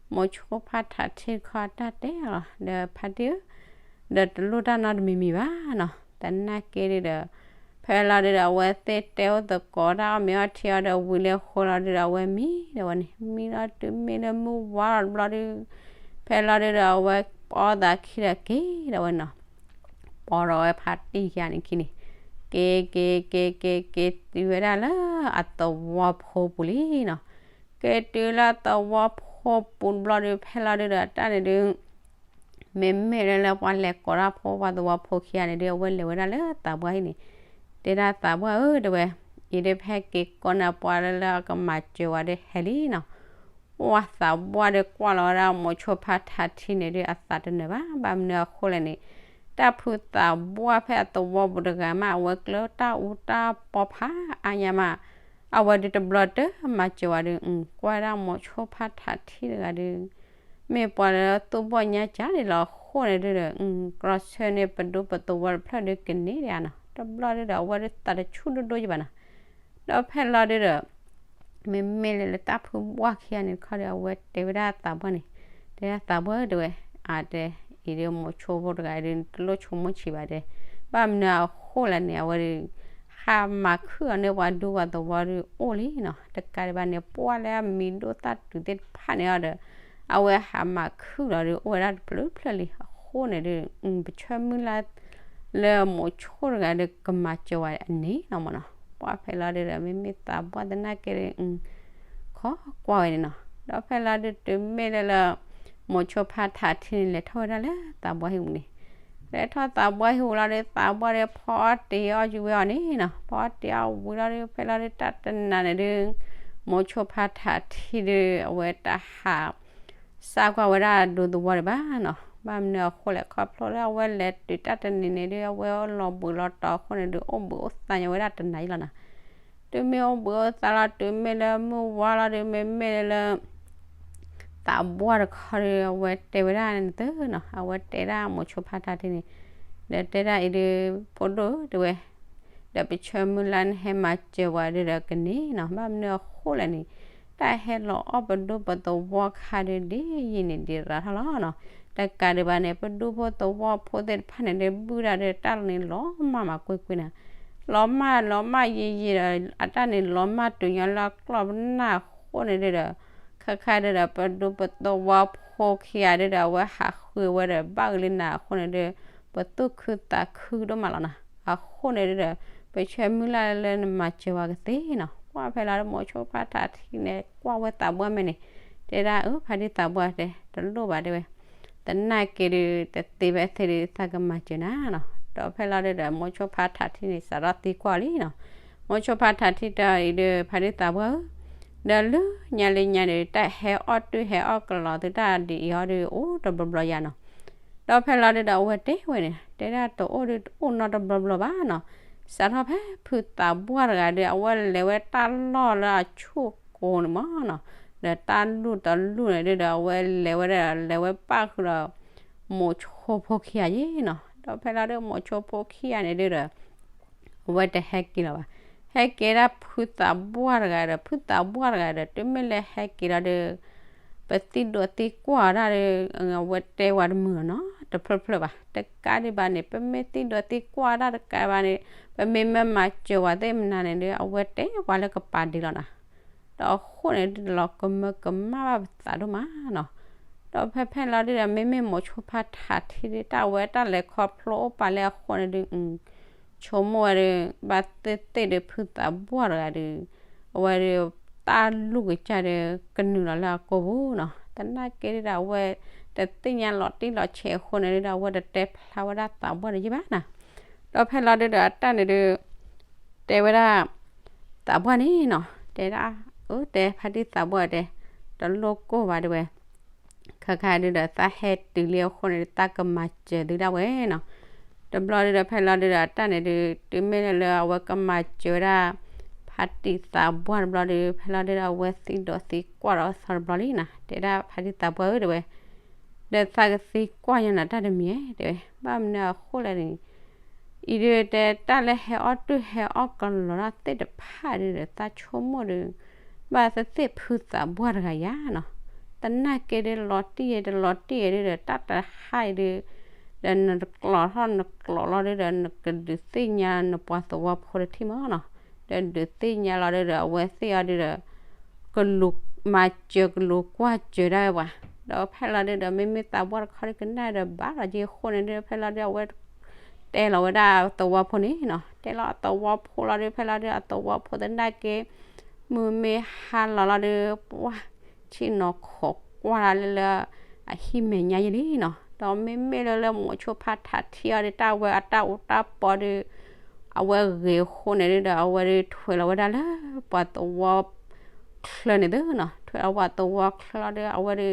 မိၤဆိဖါထးထံတခီတၢ်တဲလီၤ ဒီးဖါတံၢ်ဧၢ ဒီးတလိၣ်တၢ်နီတမံၤမံၤဘၣ်နီၤ. သနာ်က့ဒုးဒီး ဖဲလီၤဒုးဒီး အဝဲသ့ၣ်တဲအိၣ်သကိးတၢ်အီၣ်မ့ၤအီထံအီဒီး ဝံၤလၢဃိလီၤဒုးဒီး အဝဲမံဒီးဝဲန့ၣ် မံလီၤတုၤမ့ၢ်လၢမုၢ်ဝါလီၤတဘျီဒုး ဖဲလီၤဒုးဒီး အဝဲပိာ်သးခံဒီးက့ၤဒီးဝဲနီၤ. ပိာ်ဒီးဝဲဖါတံၢ်ခံဂၤန့ၣ်ခံန့ၣ် က့ၤက့ၤက့ၤက့ၤက့ၤ တုၤဝဲဒၣ်လၢအသဝီဖိပူၤလံနီၤ. က့ၤတုၤလၢအသဝီဖိပူၤတဘျီဒုး ဖဲလီၤဒုးဒီး တၢ်န့ၣ်ဒုး မ့မ့ၢ်လၢလၢပှၤလဲၤကိးတၢ်ဖိ ပှၤသဝီဖိခံဂၤန့ၣ်ဒုး အဝဲလဲၤဝဲဒၣ်လၢသးပှၢ်ဟံၣ်န့ၣ် တဲဒၣ်သးပှၢ်ဧၢ တဲဝဲ အံၤဒုးဖဲက့ၤကိးန့ၣ် ပှၤလၢလၢအကမၤစၢၤဝဲဒၣ်ဟဲလံနီၤ. ပှၤသးပှၢ်ဒုးကွၢ်လီၤဝဲဒၣ်မိၤဆိဖါထးထံန့ၣ်ဒုး အသးတနၢၤဘၣ် ဘၣ်မနုၤအဃိလဲၣ်န့ၣ် တၢ်ဖုသးပှၢ်ဖဲအသဝီပူၤတဂၤမး အဝဲကျၢၤတၢ်အူတၢ်ပီဖးအါညါမး အဝဲဒုးတဘျီတၢ်မၤစၢၤဝဲဒုး ကွၢ်ဒၣ်မိၤဆိဖါထးထံတဂၤဒုး မ့ၢ်ပှၤလၢသူၣ်ဘီၣ်ညါကၢ်ဒ်လီၤအဃိန့ၣ်ဒုးဒီး ကြၢးဆၢန့ၢ်ပဒူပသဝီတဖျၢၣ်ဒုးကန့ၢ်ဒံးဧါနီၤ. တဘျီဒုးဒီး အဝဲဒုးသးတဆူၣ်ဒိၣ်ဒိၣ်ယဘၣ်နီၤ. ဒီးဖဲလီၤဒုးဒီး မ့မ့ၢ်လၢလၢတၢ်ဖုဘှၢ်ခံဂၤန့ၣ်တခီဒီး အဝဲတဲဝဲဒၣ်သးပှၢ်န့ၣ် တဲဒၣ်သးပှၢ်ဧၢ တဲဝဲ အတဲ အံၤဒုးမိၤဆိဖိတဂၤဒုး တလိၣ်ဆိကမိၣ်ဆံးဘၣ်တဲ ဘၣ်မနုၤအဃိလဲၣ်န့ၣ် အဝဲဒုး ဟးမၤခုၣ်အီၤန့ၢ်ပှၤဒူပှၤသဝီဒုးအိၣ်လံနီၤ. တကးဒံးဘၣ်န့ၣ် ပှၢ်လၢအမံၤဒိၣ်သၣ်တုၤသ့ၣ်တဖၣ်န့ၣ်ဒီး အဝဲဟးမၤခုၣ်လီၤဒုး အိၣ်ဝဲဒၣ်တဖျၢၣ်ဖျၢၣ်လံအဃိန့ၣ်ဒုး ပဆၢမုၢ်လၢ် လၢမိၤဆိတဂၤဒီးကမၤစၢၤဝဲအန့ၣ်လီၤမၢ်နီၤ. ပှၢ်ဖဲလီၤဒုဒီး မ့မ့ၢ်သးပှၢ်သနာ်က့ဒီး ခိးကွၢ်ဝဲန့ၣ်နီၤ. ဒီးဖဲလီၤဒုတုၤမ့ၢ်လၢလၢ မိၤဆိဖါထးထံန့ၣ် လဲၤထီၣ်ဝဲဒၣ်လၢသးပှၢ်ဟံၣ်ပူၤန့ၣ်, လဲၤထီၣ်သးပှၢ်ဟံၣ်ပူၤလီၤဒီး သးပှၢ်ဒီးဖီအီၣ်တ့ၤအီၣ်ယုာ်ဝဲအီၤန့ၣ်နီၤ. ဖီအီၣ်တ့ၤအီၣ်ဝံၤလီၤဒီး ဖဲလီၤဒုတၢ်တနၤန့ၣ်ဒု မိၤဆိဖါထးထံဒု အဝဲတဟး စၢ်ကွၢ်ဝဲဒၣ်ဒူသဝီဒံးဘၣ်နီၤ. ဘၣ်မနုၤအဃိလဲၣ် ခီဖျိလၢအဝဲလဲၤတုၤတၢ်တနံၤန့ၣ်ဒု အဝဲလီၤဘှံးလီၤတီၤအဃိန့ၣ်ဒု အိၣ်ဘှံးအိၣ်သါညီဝဲဒၣ်တနၤအံၤလီၤနီၤ. တုၤမ့ၢ်အိၣ်ဘှံးအိၣ်သါလီၤ တုၤမ့ၢ်လၢမုၢ်ဝါလီၤဒု မ့မ့ၢ်လၢ သးပှၢ်တခီဒီး အဝဲတဲဝဲဒၣ်န့ၣ်သ့နီၤ, အဝဲတဲဒၣ်မိၤဆိဖါထးထံန့ၣ်, ဒီးတဲဒၣ်အံၤဒု ဖိဒိၣ်ဧၢ တဲဝဲ, ဒီးပဆၢမုၢ်လၢ်နဟဲမၤစၢၤဝဲဒုဒီးကန့ၢ်နီၤ. ဘၣ်မနုၤအဃိလဲၣ်န့ၣ် တၢ်ဟဲလီၤအီၣ်ပဒူပသဝီခါဒု ဒ်ယံာ်န့ၣ်ဒံးရၤထီၣ်လီၤနီၤ. တကးဒံးဘၣ်န့ၣ် ပဒူဖိသဝီဖိသ့ၣ်တဖၣ်န့ၣ်ဒု ဘုၣ်ဒၣ်ဒီးတၢ်လီၤန့ၣ်လီၤမၢ်မးကွ့ၢ်ကွ့ၢ်နီၤ. လီၤမၢ်လီၤမၢ်ယံာ်ယံာ်ဒီး အတၢ်န့ၣ်လီၤမၢ်တုၤညီလၢအကျီၢ်ပနၢ်အဃိန့ၣ်ဒုဒီး ခဲခါဒုဒီး ပဒူပသဝီဖိခံဂၤဒုဒီး အဝဲဟးဃုဝဲဒီး ဘၣ်ကလံနၤအဃိန့ၣ်ဒု ပသူၣ်ခုသးခုဒိၣ်မးလီၤနီၤ. အဃိန့ၣ်ဒုဒီး ပဆၢမုၢ်လၢ်လၢနမၤစၢၤဝဲကသ့နီၤ. ပှၢ်ဖဲလီၤဒု မိၤဆိဖါထးထံန့ၣ် ကွၢ်ဝဲသးပှၢ်မဲာ်န့ၣ်, တဲဒၣ်အၢ ဖါတံၢ်သးပှၢ်တဲ တလိၣ်ဘၣ်တဲဝဲ, သနာ်က့ဒု တသ့ဖဲသ့ဒု သးကမၤစၢၤနၤနီၤ. ဒီးဖဲလီၤဒုဒီး မိၤဆိဖါထးထံန့ၣ် စးထီၣ်သံကွၢ်လံနီၤ. မိၤဆိဖါထးထံတဲအံၤဒု ဖါတံၢ်သးပှၢ်ဧၢ, ဒီးလၢညါလၢညါန့ၣ် တၢ်ဟဲအီၣ်တၢ်ဟဲအီၣ်ကလီၤသုတၢ်ဒ်အံၤအီၤဒု အိၣ်တဘျီဘျီယါနီၤ. ဒီးဖဲလီၤဒုဒီး အဝဲတဲဝဲန့ၣ် တဲဒၣ်တအိၣ်ဒု တအိၣ်နီတဘျီဘျီဘၣ်နီၤ. စးထီၣ်ဖဲဖုသးပှၢ်တဂၤဒု အဝဲလဲၤဝဲတၢ်လီၢ်လၢအဆူၣ်ကိန့ၣ်မၢ်နီၤ, ဒီးတၢ်လူၢ်တလူၢ်န့ၣ်ဒုဒီး အဝဲလဲၤဝဲဒၣ် လဲၤဝဲပၣ်ဃုာ်ဒီး မိၤဆိဖိခံဂၤယ့နီၤ. ဒီးဖဲလီၤဒု မိၤဆိဖိခံဂၤန့ၣ်ဒုဒီး အဝဲတဟဲက့ၤလီၤဘၣ်. ဟဲက့ၤဒၣ်ဖုသးပှၢ်တဂၤဒီး ဖုသးပှၢ်တဂၤဒီး တုၤမ့ၢ်လၢဟဲက့ၤလီၤဒု ပသံဒိးသံကွၢ်တၢ်ဒီး အဝဲတဲဝဲတမုာ်နီၤ တဖျၢၣ်ဖျၢၣ်ဘၣ်. တကးဒံးဘၣ်န့ၣ် ပမ့ၢ်သံဒိးသံကွၢ်တၢ်တကးဘၣ်န့ၣ် ပမ့ၢ်မၤစၢၤဝဲသ့ၣ်မနုၤန့ၣ်ဒု အဝဲတဲပှၤလၢကပၤဒ့လီၤနီၤ. ဒီးအဃိန့ၣ်ဒု တလီၤကမၢကမၣ်ဘၣ်ပသးဒိၣ်မးနီၤ. ဒီးဖဲဖဲလီၤဒုဒီး မ့မ့ၢ်မိၤဆိဖါထးထံဒု တၢ်ဝဲတၢ်လဲၤခီဖျိအိၣ်ပာ်လၢအဃိန့ၣ်ဒု ဆိကမိၣ်ဝဲဒု ဘၣ်သ့ၣ်သ့ၣ်ဒု ဖုသးပှၢ်တဂၤဒု အဝဲဒု တၢ်လူၢ်ကစၢ်ဒု ကနုာ်လီၤလၢအကိာ်ပူၤနီၤ. သနာ်က့ဒုဒီး အဝဲတသ့ၣ်ညါလီၤတံၢ်လီၤဆဲးအဃိန့ၣ်ဒုဒီး အဝဲတတဲဖျါဝဲဒၣ်သးပှၢ်ဒုယ့ၢ်ဘၣ်နီၤ. ဒီးဖဲလီၤဒုဒီး အတၢ်န့ၣ်ဒု တဲဝဲဒၣ် သးပှၢ်န့ၣ်နီၤ တဲဒၣ် အၢ တဲဖါတံၢ်သးပှၢ်တဲ တလိၣ်ကိၢ်ဘၣ်တဲဝဲ, ခဲခါဒုဒီး သးဟဲတုၤလံအဃိန့ၣ် သးကမၤစၢၤသုဒၣ်ဝဲနီၤ. တဘျီဒုဒီး ဖဲလီၤဒုဒီး အတၢ်န့ၣ်ဒု တုၤမ့ၢ်လၢလၢအဝဲကမၤစၢၤဝဲဒၣ် ဖါတံၢ်သးပှၢ်တဘျီဒု ဖဲလီၤဒုဒီး အဝဲသံဒိးသံကွၢ်ဒီးသီတဘျီလံနီၤ တဲဒၣ်ဖါတံၢ်သးပှၢ်ဧၢ တဲဝဲ, ဒီးသးကသံကွၢ်ညီနၤတၢ်တမံၤဧါ တဲဝဲ, ဘၣ်မနုၤအဃိလဲၣ်န့ၣ် အံၤဒုတဲတၢ်လၢဟဲအီၣ်တၢ်ဟဲအီၣ်ကလီၤတၢ်သ့ၣ်တဖၣ်ဒုဒီး သးဆိကမိၣ်ဒု ဘၣ်သ့ၣ်သ့ၣ်ဖုသးပှၢ်တဂၤယါနီၤ. သနာ်က့ဒုလီၤတံၢ်ယဲ တလီၤတံၢ်ယဲဒုဒီး တၢ်တဟါအံၤဒု ဒီးနတကျိးထီၣ်နကျိးလီၤဒုဒီး နကဒုးသ့ၣ်ညါနပှၤသဝီဖိတထံၣ်မၢ်နီၤ. ဒီးဒုးသ့ၣ်ညါလီၤဒုဒီး အဝဲသ့ၣ်အီၤဒုဒီး ကလူၤမၤစၢၤကလူၤကွၢ်စၢၤဒၣ်ဝဲပှၤ, ဒီးဖဲလီၤဒုဒီး မ့မ့ၢ်သးပှၢ်တခီဒုကနၣ်ဒီး ဘၣ်လီၤက့ၤအဃိန့ၣ်ဒု ဖဲလီၤဒု အဝဲ တဲလီၤဝဲဒၣ်သဝီဖိန့ၣ်နီၤ, တဲလီၤအသဝီဖိလီၤဒု ဖဲလီၤဒု အသဝီဖိသနာ်က့ မုၢ်မ့ၢ်ဟါလီၤလီၤဒု ပှၢ် ဆ့ၣ်နီၤခိးကွၢ်လၢလၢ အဟံၣ်မဲာ်ညါယဲလံနီၤ, ဒီးမ့မ့ၢ်လၢလၢမိၤဆိဖါထးထံအီၤဒု တၢ်ဝဲအတၢ်အူတၢ်ပီဒု အဝဲဂ့ၤအဃိန့ၣ်ဒုဒီး အဝဲဒု ထွဲလီၤဝဲဒၣ်လၢပှၤသဝီချၢန့ၣ်သုနီၤ, ထွဲလီၤပှၤသဝီချၢလီၤဒု အဝဲဒု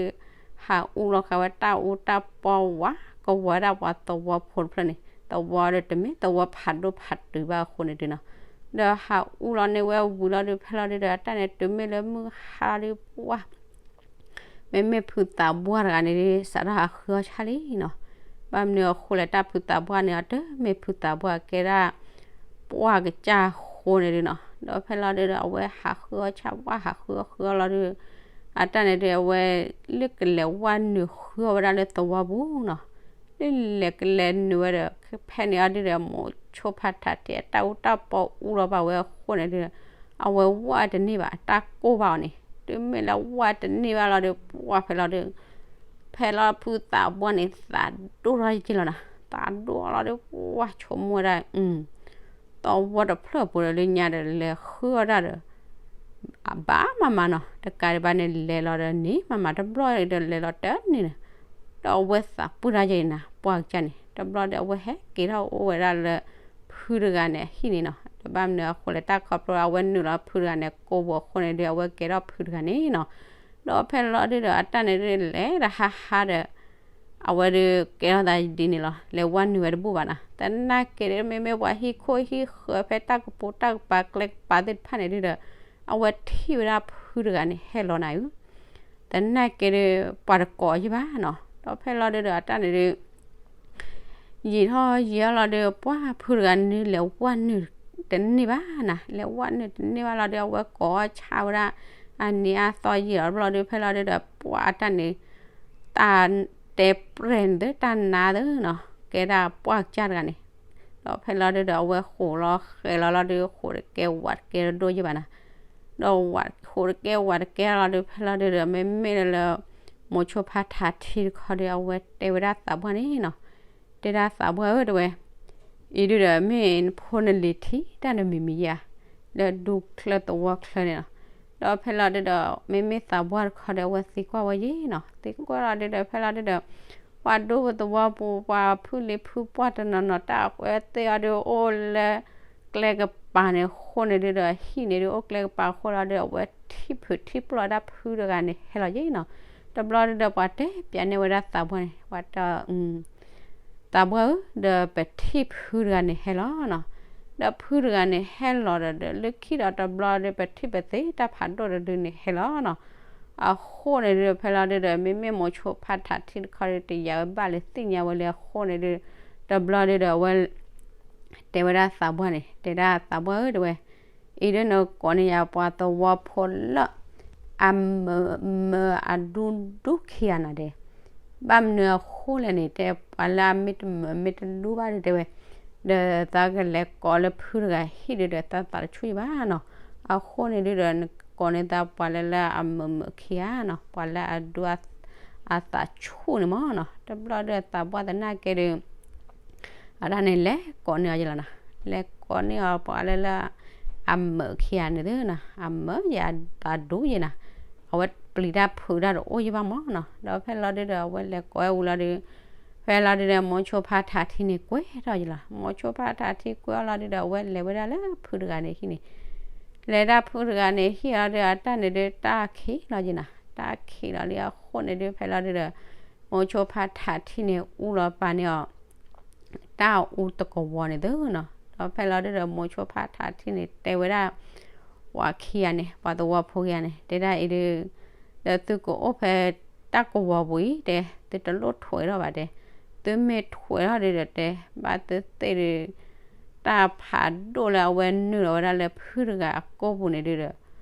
ဟးအူလီၤဃာ်ဝဲတၢ်အူတၢ်ပီဝးကဝီၤဝဲဒၣ်ပှၤသဝီဖိတဖျၢၣ်န့ၣ်, သဝီဒုတမ့ၢ်သဝီဖးဒိၣ်ဖးတုၤဘၣ်အဃိန့ၣ်ဒုနီၤ, ဒီးဟးအူလီၤန့ၢ်ဝဲဝံၤလီၤဒု ဖဲလီၤဒုဒီး တၢ်န့ၣ်တုၤမ့ၢ်လၢမုၢ်ဟါလီၤဒု ပှၢ် မ့မ့ၢ်ဖုသးပှၢ်တဂၤန့ၣ်ဒု စးထီၣ်ဟးဃုအီၣ်ဆၣ်လံနီၤ, ဘၣ်မနုၤအဃိလဲၣ် တၢ်ဖုသးပှၢ်န့ၣ် အတမ့ၢ်ဖုသးပှၢ်ကဲဒၣ် ပှၢ်ကစၢ်အဃိန့ၣ်ဒုနီၤ, ဒီးဖဲလီၤဒုဒီး အဝဲဟးဃုအီၣ်ဆၣ် ပှၢ်ဟးဃုအီၣ်ဃုအီၣ်လီၤဒု အတၢ်န့ၣ်ဒု အဝဲလၢကလဲၤဝဲနုာ်ဃုအီၣ်ဝဲဒၣ်လၢသဝီပူၤနီၤ, လၢလဲၤကလဲၤနုာ်ဝဲဒီး ဖဲန့ၣ်အီၤဒုဒီး မိၤဆိဖါထးထံအတၢ်အူတၢ်ပီအူလီၤဘၣ်ဝဲအဃိန့ၣ်ဒု အဝဲဝဲတန့ၢ်ဘၣ် အတၢ်ကိၢ်ဘၣ်အီၤန့ၣ်, တုၤမ့ၢ်လၢဝဲတန့ၢ်ဘၣ်လီၤဒု ပှၢ်ဖဲလီၤဒု ဖဲလီၤဖုသးပှၢ်န့ၣ် သးဒိၣ်ထီၣ်က့လီၤနီၤ, သးဒိၣ်လီၤဒီး ပှၢ်ဆိကမိၣ်ဝဲဒၣ် သဝီတဖျၢၣ်ပူၤဒီးလၢညါဒီးလဲၤဃုအီၣ်တၢ်ဒီး အဘၣ်မးမးနီၤ, တကးဒံးဘၣ်န့ၣ် လဲၤလီၤဒီးန့ၣ်မးမးတဘျီဒီး လဲၤလီၤတန့ၢ်န့ၣ်, ဒီးအဝဲသးပှၢ်တၢ်ယဲၢ်နၤ ပှၢ်ကစၢ်န့ၣ် တဘျီဒီး အဝဲဟဲက့ၤထီၣ်အိၣ်ဝဲဒၣ်လၢ ဖုတဂၤန့ၣ်အဟံၣ်န့ၣ်နီၤ, ဒီးဘၣ်မနုၤအဃိလဲၣ် တၢ်ခီဖျိအဝဲနုာ်လီၤဖုတဂၤန့ၣ် ကိးပူၤအဃိန့ၣ်ဒီး အဝဲကဲထီၣ်ဖုတဂၤန့ၣ်နီၤ, ဒီးဖဲလီၤဒုဒီး အတၢ်န့ၣ်ဒုးလဲၤဒီးဟါဟါဒီး အဝဲဒုးကဲထီၣ်သးဒ်န့ၣ်လီၤ, လဲၤဝဲနုာ်ဝဲတဘူၣ်ဘၣ်နီၤ, သနာ်က့ဒီး မ့မ့ၢ်ပှၤဟံၣ်ခိၣ်ဟံၣ်ဃၢၤဖဲတၢ်ကပူၤတၢ်ကပၤကျဲကပၤသ့ၣ်တဖၣ်န့ၣ်ဒုဒီး အဝဲထံၣ်ဝဲဒၣ်ဖုတဂၤန့ၣ်ဟဲလီၤနၤဧၢ, သနာ်က့ဒီး ပှၤတကိးယံၢ်ဘၣ်နီၤ, ဒီးဖဲလီၤဒုဒီး အတၢ်န့ၣ်ဒုး ယံာ်ထီၣ်ယံာ်ထီၣ်လီၤဒီး ပှၢ်ဖုတဂၤန့ၣ်လဲၤဝဲနုာ်တန့ၢ်ဘၣ်နၤ, လဲၤဝဲနုာ်တန့ၢ်ဘၣ်လီၤဒီး အဝဲကိးဆါဝဲဒၣ် အနံၤအါသီယံာ်လီၤတဘျီဒီး ဖဲလီၤဒုဒီး ပှၢ်အတၢ်န့ၣ် တၢ်တဲပြဲၢ်န့ၣ်သ့ တၢ်နါသ့နီၤ ကဲဒၣ်ပှၢ်ကစၢ်တဂၤန့ၣ်, ဒီးဖဲလီၤဒုဒီး အဝဲဃိးလီၤဃဲးလီၤလီၤဒီး ဃိးတကဲဝးတကဲတဒိၣ်ယံၢ်ဘၣ်နၤ, ဒီးဝးဃိးတကဲဝးတကဲလီၤဒီး ဖဲလီၤဒုဒီး မ့မ့ၢ်လၢ မိၤဆိဖါထးထံတခီဒီး အဝဲတဲဝဲဒၣ်သးပှၢ်န့ၣ်နီၤ, တဲဒၣ်သးပှၢ်ဧၢ တဲဝဲ, အံၤဒုဒီး မ့ၢ်နဖိနလံၤထံတၢ်နမံၤမံၤယါ လၢဒူချၢသဝီချၢန့ၣ်နီၤ, ဒီးဖဲလီၤဒုဒီး မ့မ့ၢ်သးပှၢ်တခီဒီး အဝဲသံကွၢ်ဝဲယဲၢ်နီၤ, သံကွၢ်လီၤဒုဒီး ဖဲလီၤဒုဒီး ပှၤဒူပသဝီပူၤ ပှၤဖုလံၤဖုပှၢ်တနီၤနီၤ တၢ်အကွဲသ့ၣ်အီၤဒုးအိၣ်လၢ ကျဲကပၤန့ၣ်အဃိန့ၣ်ဒုဒီး ဟံၣ်န့ၣ်ဒုးအိၣ်ကျဲကပၤအဃိလီၤဒီး အဝဲထံၣ်ဖုးထံၣ်ပျီၢ်ဝဲဒၣ်ဖုတဂၤန့ၣ်ဟဲလီၤယဲၢ်နီၤ, တဘျီဒုဒီး ပှၤတဲပၠးန့ၢ်ဝဲဒၣ်သးပှၢ်န့ၣ် ပှၤတဲ သးပှၢ်ဧၢ ဒီးပထံၣ်ဖုတဂၤန့ၣ်ဟဲလီၤနီၤ, ဒီးဖုတဂၤန့ၣ်ဟဲလီၤဒီး လၢခံဒီးတဘျီဒီး ပထံၣ်ပသ့တၢ်ဖးဒိၣ်တဒုန့ၣ်ဟဲလီၤနီၤ, အဃိန့ၣ်ဒုဒီး ဖဲလီၤဒုဒီး မ့မ့ၢ်မိၤဆိဖါထးထံတခီဒီး တယာ်ဝဲဘၣ်လၢသ့ၣ်ညါဝဲလၢအဃိန့ၣ်ဒု တဘျီဒုဒီး အဝဲ တဲဝဲဒၣ်သးပှၢ်န့ၣ် တဲဒၣ်သးပှၢ်ဧၢ တဲဝဲ, အံၤဒုးနကိးန့ၢ်ယၤပှၤသဝီဖိလၢ အမုာ်မုာ်အဒူဒူခံဂၤနၤဒဲး, ဘၣ်မနုၤအဃိလဲၣ်န့ၣ် တဲပှၤလၢအမ့ၢ်တမုာ်မ့ၢ်တဒူဘၣ်ဒုတဲဝဲ, ဒီးသးကလဲၤကိးလၢဖုတဂၤဟံၣ်ဒုဒီး သးသးတဆူၣ်ယံၢ်ဘၣ်နီၤ, အဃိန့ၣ်ဒုဒီး နကိးန့ၢ်သးပှၤလၢလၢအမုာ်မုာ်ခံဂၤနီၤ ပှၤလၢအဒူ အသးဆူၣ်န့ၣ်မ့ၢ်နီၤ, တဘျီဒုဒီးသးပှၢ်သနာ်က့ဒု အတၢ်န့ၣ်လဲၤကိးန့ၢ်အီၤယဲၢ်လီၤနီၤ, လဲၤကိးန့ၢ်အီၤပှၤလၢလၢ အမုာ်ခံဂၤန့ၣ်သ့နီၤ, အမုာ်ယဲၢ်အဒူယဲၢ်နီၤ, အဝဲပျံၤတၢ်ဖုးတၢ်တအိၣ်ယဲၢ်ဘၣ်မ့ၢ်နီၤ, ဒီးဖဲလီၤဒုဒီး အဝဲလဲၤကိးဝဲဝံၤလီၤဒု ဖဲလီၤဒုဒီး မိၤဆိဖါထးထံန့ၣ်ကွဲထီၣ်ယဲၢ်လီၤ, မိၤဆိဖါထးထံကွဲအီၤလီၤဒုဒီး အဝဲလဲၤဝဲဒၣ်လၢဖုတဂၤန့ၣ်ဟံၣ်န့ၣ် လဲၤဒၣ်ဖုတဂၤန့ၣ်ဟံၣ်လီၤဒု အတၢ်န့ၣ်ဒု တၢ်ခံးလီၤယဲၢ်နီၤ, တၢ်ခံးလီၤလံအဃိန့ၣ်ဒု ဖဲလီၤဒုဒီး မိၤဆိဖါထးထံန့ၣ် အူလီၤပာ်န့ၢ်အီၤ တၢ်အူတကဝီၤန့ၣ်သ့နီၤ, ဒီးဖဲလီၤဒုဒီး မိၤဆိဖါထးထံန့ၣ် တဲဝဲဒၣ် ပှၤခံဂၤန့ၣ် ပှၤသဝီဖိခံဂၤန့ၣ် တဲဒၣ်အံၤဒု ဒီးသုကအိၣ်ဖဲတၢ်ကဝီၤပူၤအံၤတဲ သုတလိၣ်ထွဲးထီၣ်ဘၣ်တဲ, သုမ့ၢ်ထွဲးထီၣ်ဒုဒီးတဲ ဘၣ်သုသ့ၣ်ဒု တၢ်ဖးဒိၣ်လၢအဝဲနုာ်လီၤဝဲဒၣ်လၢဖုတဂၤအကိာ်ပူၤန့ၣ်ဒုဒီး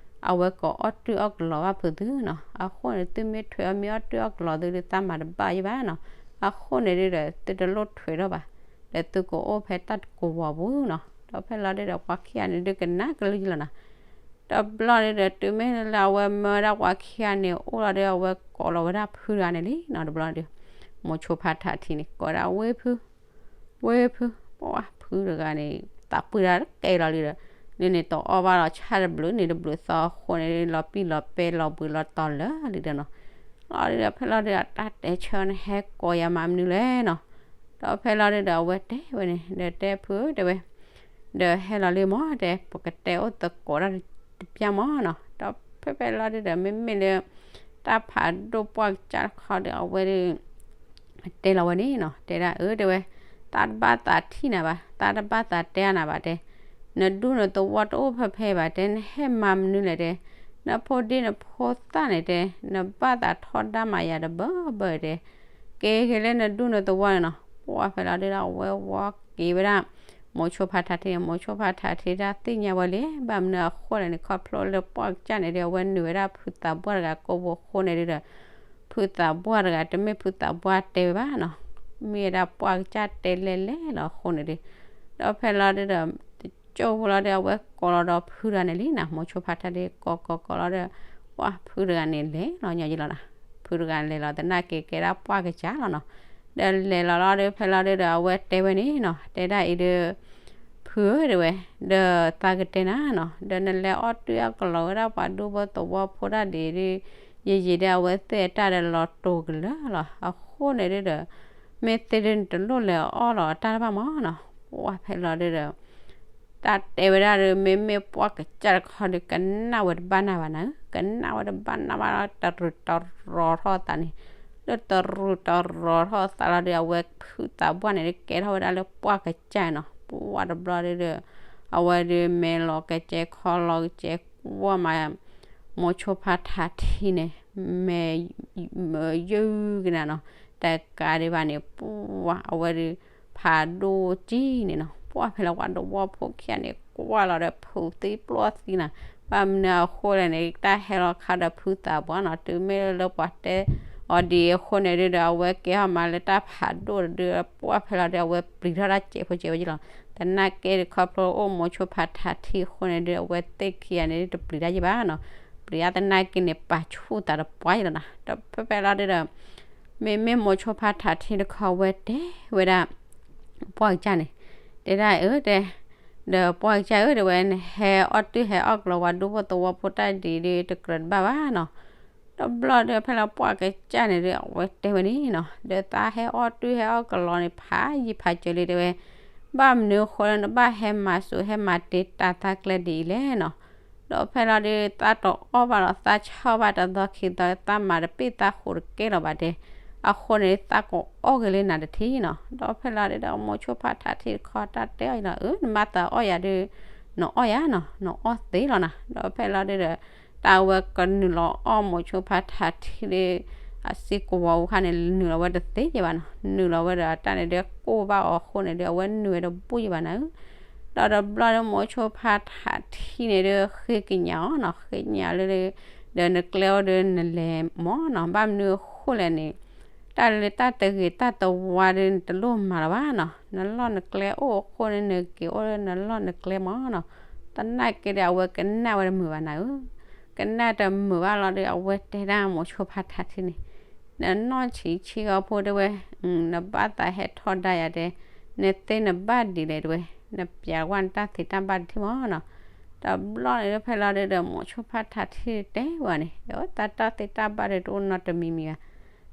အဝဲကအီၣ်တုၢ်အီၣ်ကလီၤဘၣ်ဖုးသုနီၤ, အဃိန့ၣ် သုမ့ၢ်ထွဲးအီၣ်မ့ၢ်အီၣ်တုၢ်အီၣ်ကလီၤသုဒု သးမၤတဘၣ်ယဲၢ်ဘၣ်နီၤ, အဃိန့ၣ်ဒုဒီး သုတလိၣ်ထွဲးထီၣ်ဘၣ်, ဒီးသုကအိၣ်ဖဲတၢ်ကဝီၤပူၤနီၤ, ဒီးဖဲလီၤဒုဒီး ပှၤခံဂၤန့ၣ်ဒုကနၣ်ကလုၢ်ယဲၢ်လီၤနီၤ, တဘျီဒုဒီး တုၤမ့ၢ်လၢအဝဲမၢဝဲဒၣ်ပှၤခံဂၤန့ၣ် အိၣ်လီၤဒု အဝဲကိးလီၤဝဲဒၣ်ဖုတဂၤန့ၣ်လံနီၤ, တဘျီဒု မိၤဆိဖါထးထံန့ၣ် ကိးဒၣ်ဝ့ၢ်ဖု ဝ့ၢ်ဖု, ပှၢ်ဖုတဂၤန့ၣ် သးပှၢ်တၢ်တကဲလီၤလံဒီး လၢန့ၣ်တအီၣ်ဘၣ်လီၤဆၣ်တဘျုးန့ၣ်တဘျုးသီအဃိန့ၣ် လီၤပံာ်လီၤပဲလီၤဘှံးလီၤတီၤလၢာ်လံဒီးနီၤ, လီၤဒုဒီး ဖဲလီၤဒုဒီး အတၢ်တဲဆၢန့ၣ် ဟဲကိးယၤမၤမနုၤလဲၣ်နီၤ, ဒီးဖဲလီၤဒုဒီး အဝဲတဲဝဲန့ၣ် ဒီးတဲဖုဧၢ တဲဝဲ ဒီးဟဲလီၤလံမ့ၢ်တဲ ပကတဲအိၣ်သကိးတၢ်တပျၢ်မ့ၢ်နီၤ, ဒီးဖဲဖဲလီၤဒုဒီး မ့မ့ၢ်လၢ တၢ်ဖးဒိၣ်ပှၢ်ကစၢ်တခီဒီး အဝဲဒု တဲလီၤဝဲန့ၣ်နီၤ, တဲဒၣ်အၢ တဲဝဲ, သးတဘၣ်သးထံၣ်နၤဘၣ်, သးတဘၣ်သးတဲအါနၤဘၣ်တဲ, နဒူနသဝီတအိၣ်ဖဲဖဲဘၣ်တဲ နဟဲမၤမနုၤလဲၣ်တဲ, နဖိဒံနဖိသၣ်န့ၣ်တဲ နဘၣ်သးထီဒါမၤယၤတဘၢဘၢတဲ, ကဲက့ၤလၢနဒူနသဝီန့ၣ်နီၤ, ပှၢ်ဖဲလီၤဒုဒီး အဝဲဝီက့ၤဝဲဒၣ် မိၤဆိဖါထးထံန့ၣ်, မိၤဆိဖါထးထံတၢ်သ့ၣ်ညါဝဲလံ, ဘၣ်မနုၤအဃိလဲၣ်န့ၣ် ခီဖျိလၢပှၢ်ကစၢ်န့ၣ်ဒီး အဝဲနုာ်ဝဲဒၣ်ဖုသးပှၢ်တဂၤကိာ်ပူၤအဃိန့ၣ်ဒုဒီး ဖုသးပှၢ်တဂၤ တမ့ၢ်ဖုသးပှၢ်တဲဝဲဘၣ်နီၤ, မ့ၢ်ဝဲဒၣ်ပှၢ်ကစၢ်တဲလဲၣ်လဲၣ်လီၤအဃိန့ၣ်ဒု, ဒီးဖဲလီၤဒုဒီး တကၠိၢ်ဖိလီၤဒီး အဝဲကိးလီၤဒီးဖုတဂၤန့ၣ်လံနီၤ, မိၤဆိဖါထးထံကိးကိးကိးလီၤဒီး ပှၢ်ဖုတဂၤန့ၣ်လဲၤလီၤညီယလီၤနီၤ, ဖုတဂၤလဲၤလီၤသနာ်က့ကဲဒၣ်ပှၢ်ကစၢ်လီၤနီၤ, ဒီးလဲၤလီၤလီၤဒီး ဖဲလီၤဒုဒီး အဝဲတဲဝဲန့ၣ်နီၤ, တဲဒၣ်အံၤဒီး ဖုဧၢ တဲဝဲ, ဒီးသးကတဲနၤနီၤ, ဒီးနလဲၤအီၣ်တုၤအကလီၤဝဲဒၣ်ပှၤဒူဖိသဝီဖိတၢ်ဒ်အံၤဒီး ယယံာ်ဒီးအဝဲသ့ၣ်အတၢ်ဒီးလီၤတိာ်ကလၢာ်လီၤ. အဃိန့ၣ်ဒုဒီး မ့ၢ်သ့ဒုနတလိၣ်လဲၤအီၣ်လီၤအတၢ်တဘၣ်မၢ်နီၤ. ပှၢ်ဖဲလီၤဒုဒီး တၢ်တဲဝဲဒၣ်ဒီး မ့မ့ၢ်ပှၢ်ကစၢ်တခီဒီး ကနၣ်ဝဲတဘၣ်နၢ်ဘၣ်နၤ, ကနၣ်ဝဲတဘၣ်နၢ်ဘၣ်ဒီး တရူးတရီၤထီၣ်သးန့ၣ်, လၢတရူးတရီၤထီၣ်သးလီၤဒီး အဝဲဖုသးပှၢ်န့ၣ်ဒီး ကဲထီၣ်ဝဲဒၣ်လၢပှၢ်ကစၢ်နီၤ. ပှၢ်တဘျီဒုဒီး အဝဲဒုးမဲာ်လီၤကစဲးခီလီၤကစဲးကွၢ်မး မိၤဆိဖါထးထံန့ၣ် မဲာ် မ့ၢ်ယုၢ်ကနၤနီၤ, တကးဒံးဘၣ်န့ၣ် ပှၢ်အဝဲဒုး ဖးဒိၣ်ကံန့ၣ်နီၤ. ပှၢ်ဖဲလၢပှၤသဝီဖိခံဂၤန့ၣ် ကွၢ်လီၤဒီး ဖုးသံပျီၢ်သံနၤ, ဘၣ်မနုၤအဃိလဲၣ်န့ၣ် တၢ်ဟဲလီၤခါဒီးဖုသးပှၢ်နီၤ, တုၤမ့ၢ်လၢပှၤတဲအီၤဒ်အံၤအဃိန့ၣ်ဒုဒီး အဝဲကဲထီၣ်မးလၢတၢ်ဖးဒိၣ်ဒီး ပှၢ်ဖဲလီၤဒီး အဝဲပျံၤထီၣ်တၢ်စဲးဖိစဲးဝဲက့လီၤ. သနာ်က့ဒီး ခီဖျိအိၣ်မိၤဆိဖါထးထံအဃိန့ၣ်ဒု အဝဲသ့ၣ်ခံဂၤန့ၣ် တပျံၤတၢ်ယံာ်ဘၣ်နီၤ. ပျံၤအသနာ်က့န့ၣ် ပာ်ဆူၣ်သးတပှၢ်ယံာ်လီၤနီၤ. ဒီးဖဲဖဲလီၤဒုဒီး မ့မ့ၢ်မိၤဆိဖါထးထံတခီဝဲတဲဝဲဒၣ် ပှၢ်ကစၢ်န့ၣ် တဲဒၣ်အၢ တဲ, ဒီးပှၢ်ကစၢ်ဧၢ တဲဝဲ နဟဲအီၣ်တုၤဟဲအီၣ်ကလီၤဝဲဒူဖိသဝီဖိတၢ်ဒ်အံၤဒီး တကြၢးတဘၣ်ဘၣ်နီၤ. တဘျီဒီးဖဲလၢပှၢ်ကစၢ်န့ၣ်ဒီး အဝဲတဲဝဲန့ၣ်နီၤ, ဒီးသးဟဲအီၣ်တုၤဟဲအီၣ်ကလီၤန့ၣ် ဖးယံာ်ဖးစၢၤလံ တဲဝဲ, ဘၣ်မနုၤအဃိလၢနဘၣ်ဟဲမၤစူၤဟဲမၤတ့ၢ်တၢ်သးကျဲဒ်အံၤလဲၣ်နီၤ. ဒီးဖဲလီၤဒုး သးတအီၣ်ဘၣ်လီၤ သးဆၢဘၣ်တသီခံသီ သးမၤတပ့ၢ်သးဃိးတကဲလီၤဘၣ်တဲ, အဃိန့ၣ် သးကအီၣ်က့ၤလၢနၤတထံၣ်နီၤ. ဒီးဖဲလီၤဒုဒီး မိၤဆိဖါထးထံတခီ တၢ်တဲအီၤယံာ်လီၤ အၢ နမၤသးအီၣ်ယၤဒုး နအီၣ်ယၤနီၤ, နအီၣ်သ့လီၤနၤ. ဒီးဖဲလီၤဒုဒီး တၢ်ဝဲကနုာ်လီၤအီၣ်မိၤဆိဖါထးထံဒီး အစ့ကဝီၤအူခါန့ၣ် နုာ်လီၤဝဲတသ့ယံာ်ဘၣ်နီၤ, နုာ်လီၤဝဲဒီးအတၢ်န့ၣ်ဒီး ကိၢ်ဘၣ်အီၤအဃိန့ၣ်ဒီး အဝဲနုာ်ဝဲတဘူၣ်ယံာ်ဘၣ်နၤဧၢ. ဒီးတဘျီဒီးမိၤဆိဖါထးထံန့ၣ်ဒီး ဃ့ကညးအီၤနီၤ, ဃ့ကညးလၢ ဒီးနကျဲအိၣ်ဒီးနလဲၤမၢ်နီၤ, ဘၣ်မနုၤအဃိလဲၣ်န့ၣ် တၢ်လၢတၢ်တဂ့ၤတၢ်တဝါဒီး နတလိၣ်မၤလၢၤဘၣ်နီၤ, နလီၢ်နကျဲအိၣ်အဃိန့ၣ် နက့ၤအိၣ်လၢနလီၢ်နကျဲမၢ်နီၤ. သနာ်က့ဒီး အဝဲကနၣ်ဝဲတမုာ်ဘၣ်နၤဧၢ, ကနၣ်တမုာ်ဘၣ်လီၤဒီး အဝဲတဲဒၣ်မိၤဆိဖါထးထံန့ၣ်, နနီၢ်ဆံးဆံးအီဖိတဲဝဲ, နဘၣ်သးဟဲထီဒါယၤတဲ, နသ့နဘၣ်ဒ်လဲၣ်တဲဝဲ, နပျးကွၢ်နတၢ်သ့တၢ်ဘၣ်တထံၣ်မၢ်နီၤ. တဘျီန့ၣ်ဒီးဖဲလီၤဒုဒီး မိၤဆိဖါထးထံတဲဝဲန့ၣ်, ဒီးသးတၢ်သ့တၢ်ဘၣ်ဒီးတအိၣ်နီတမံၤမံၤဘၣ်.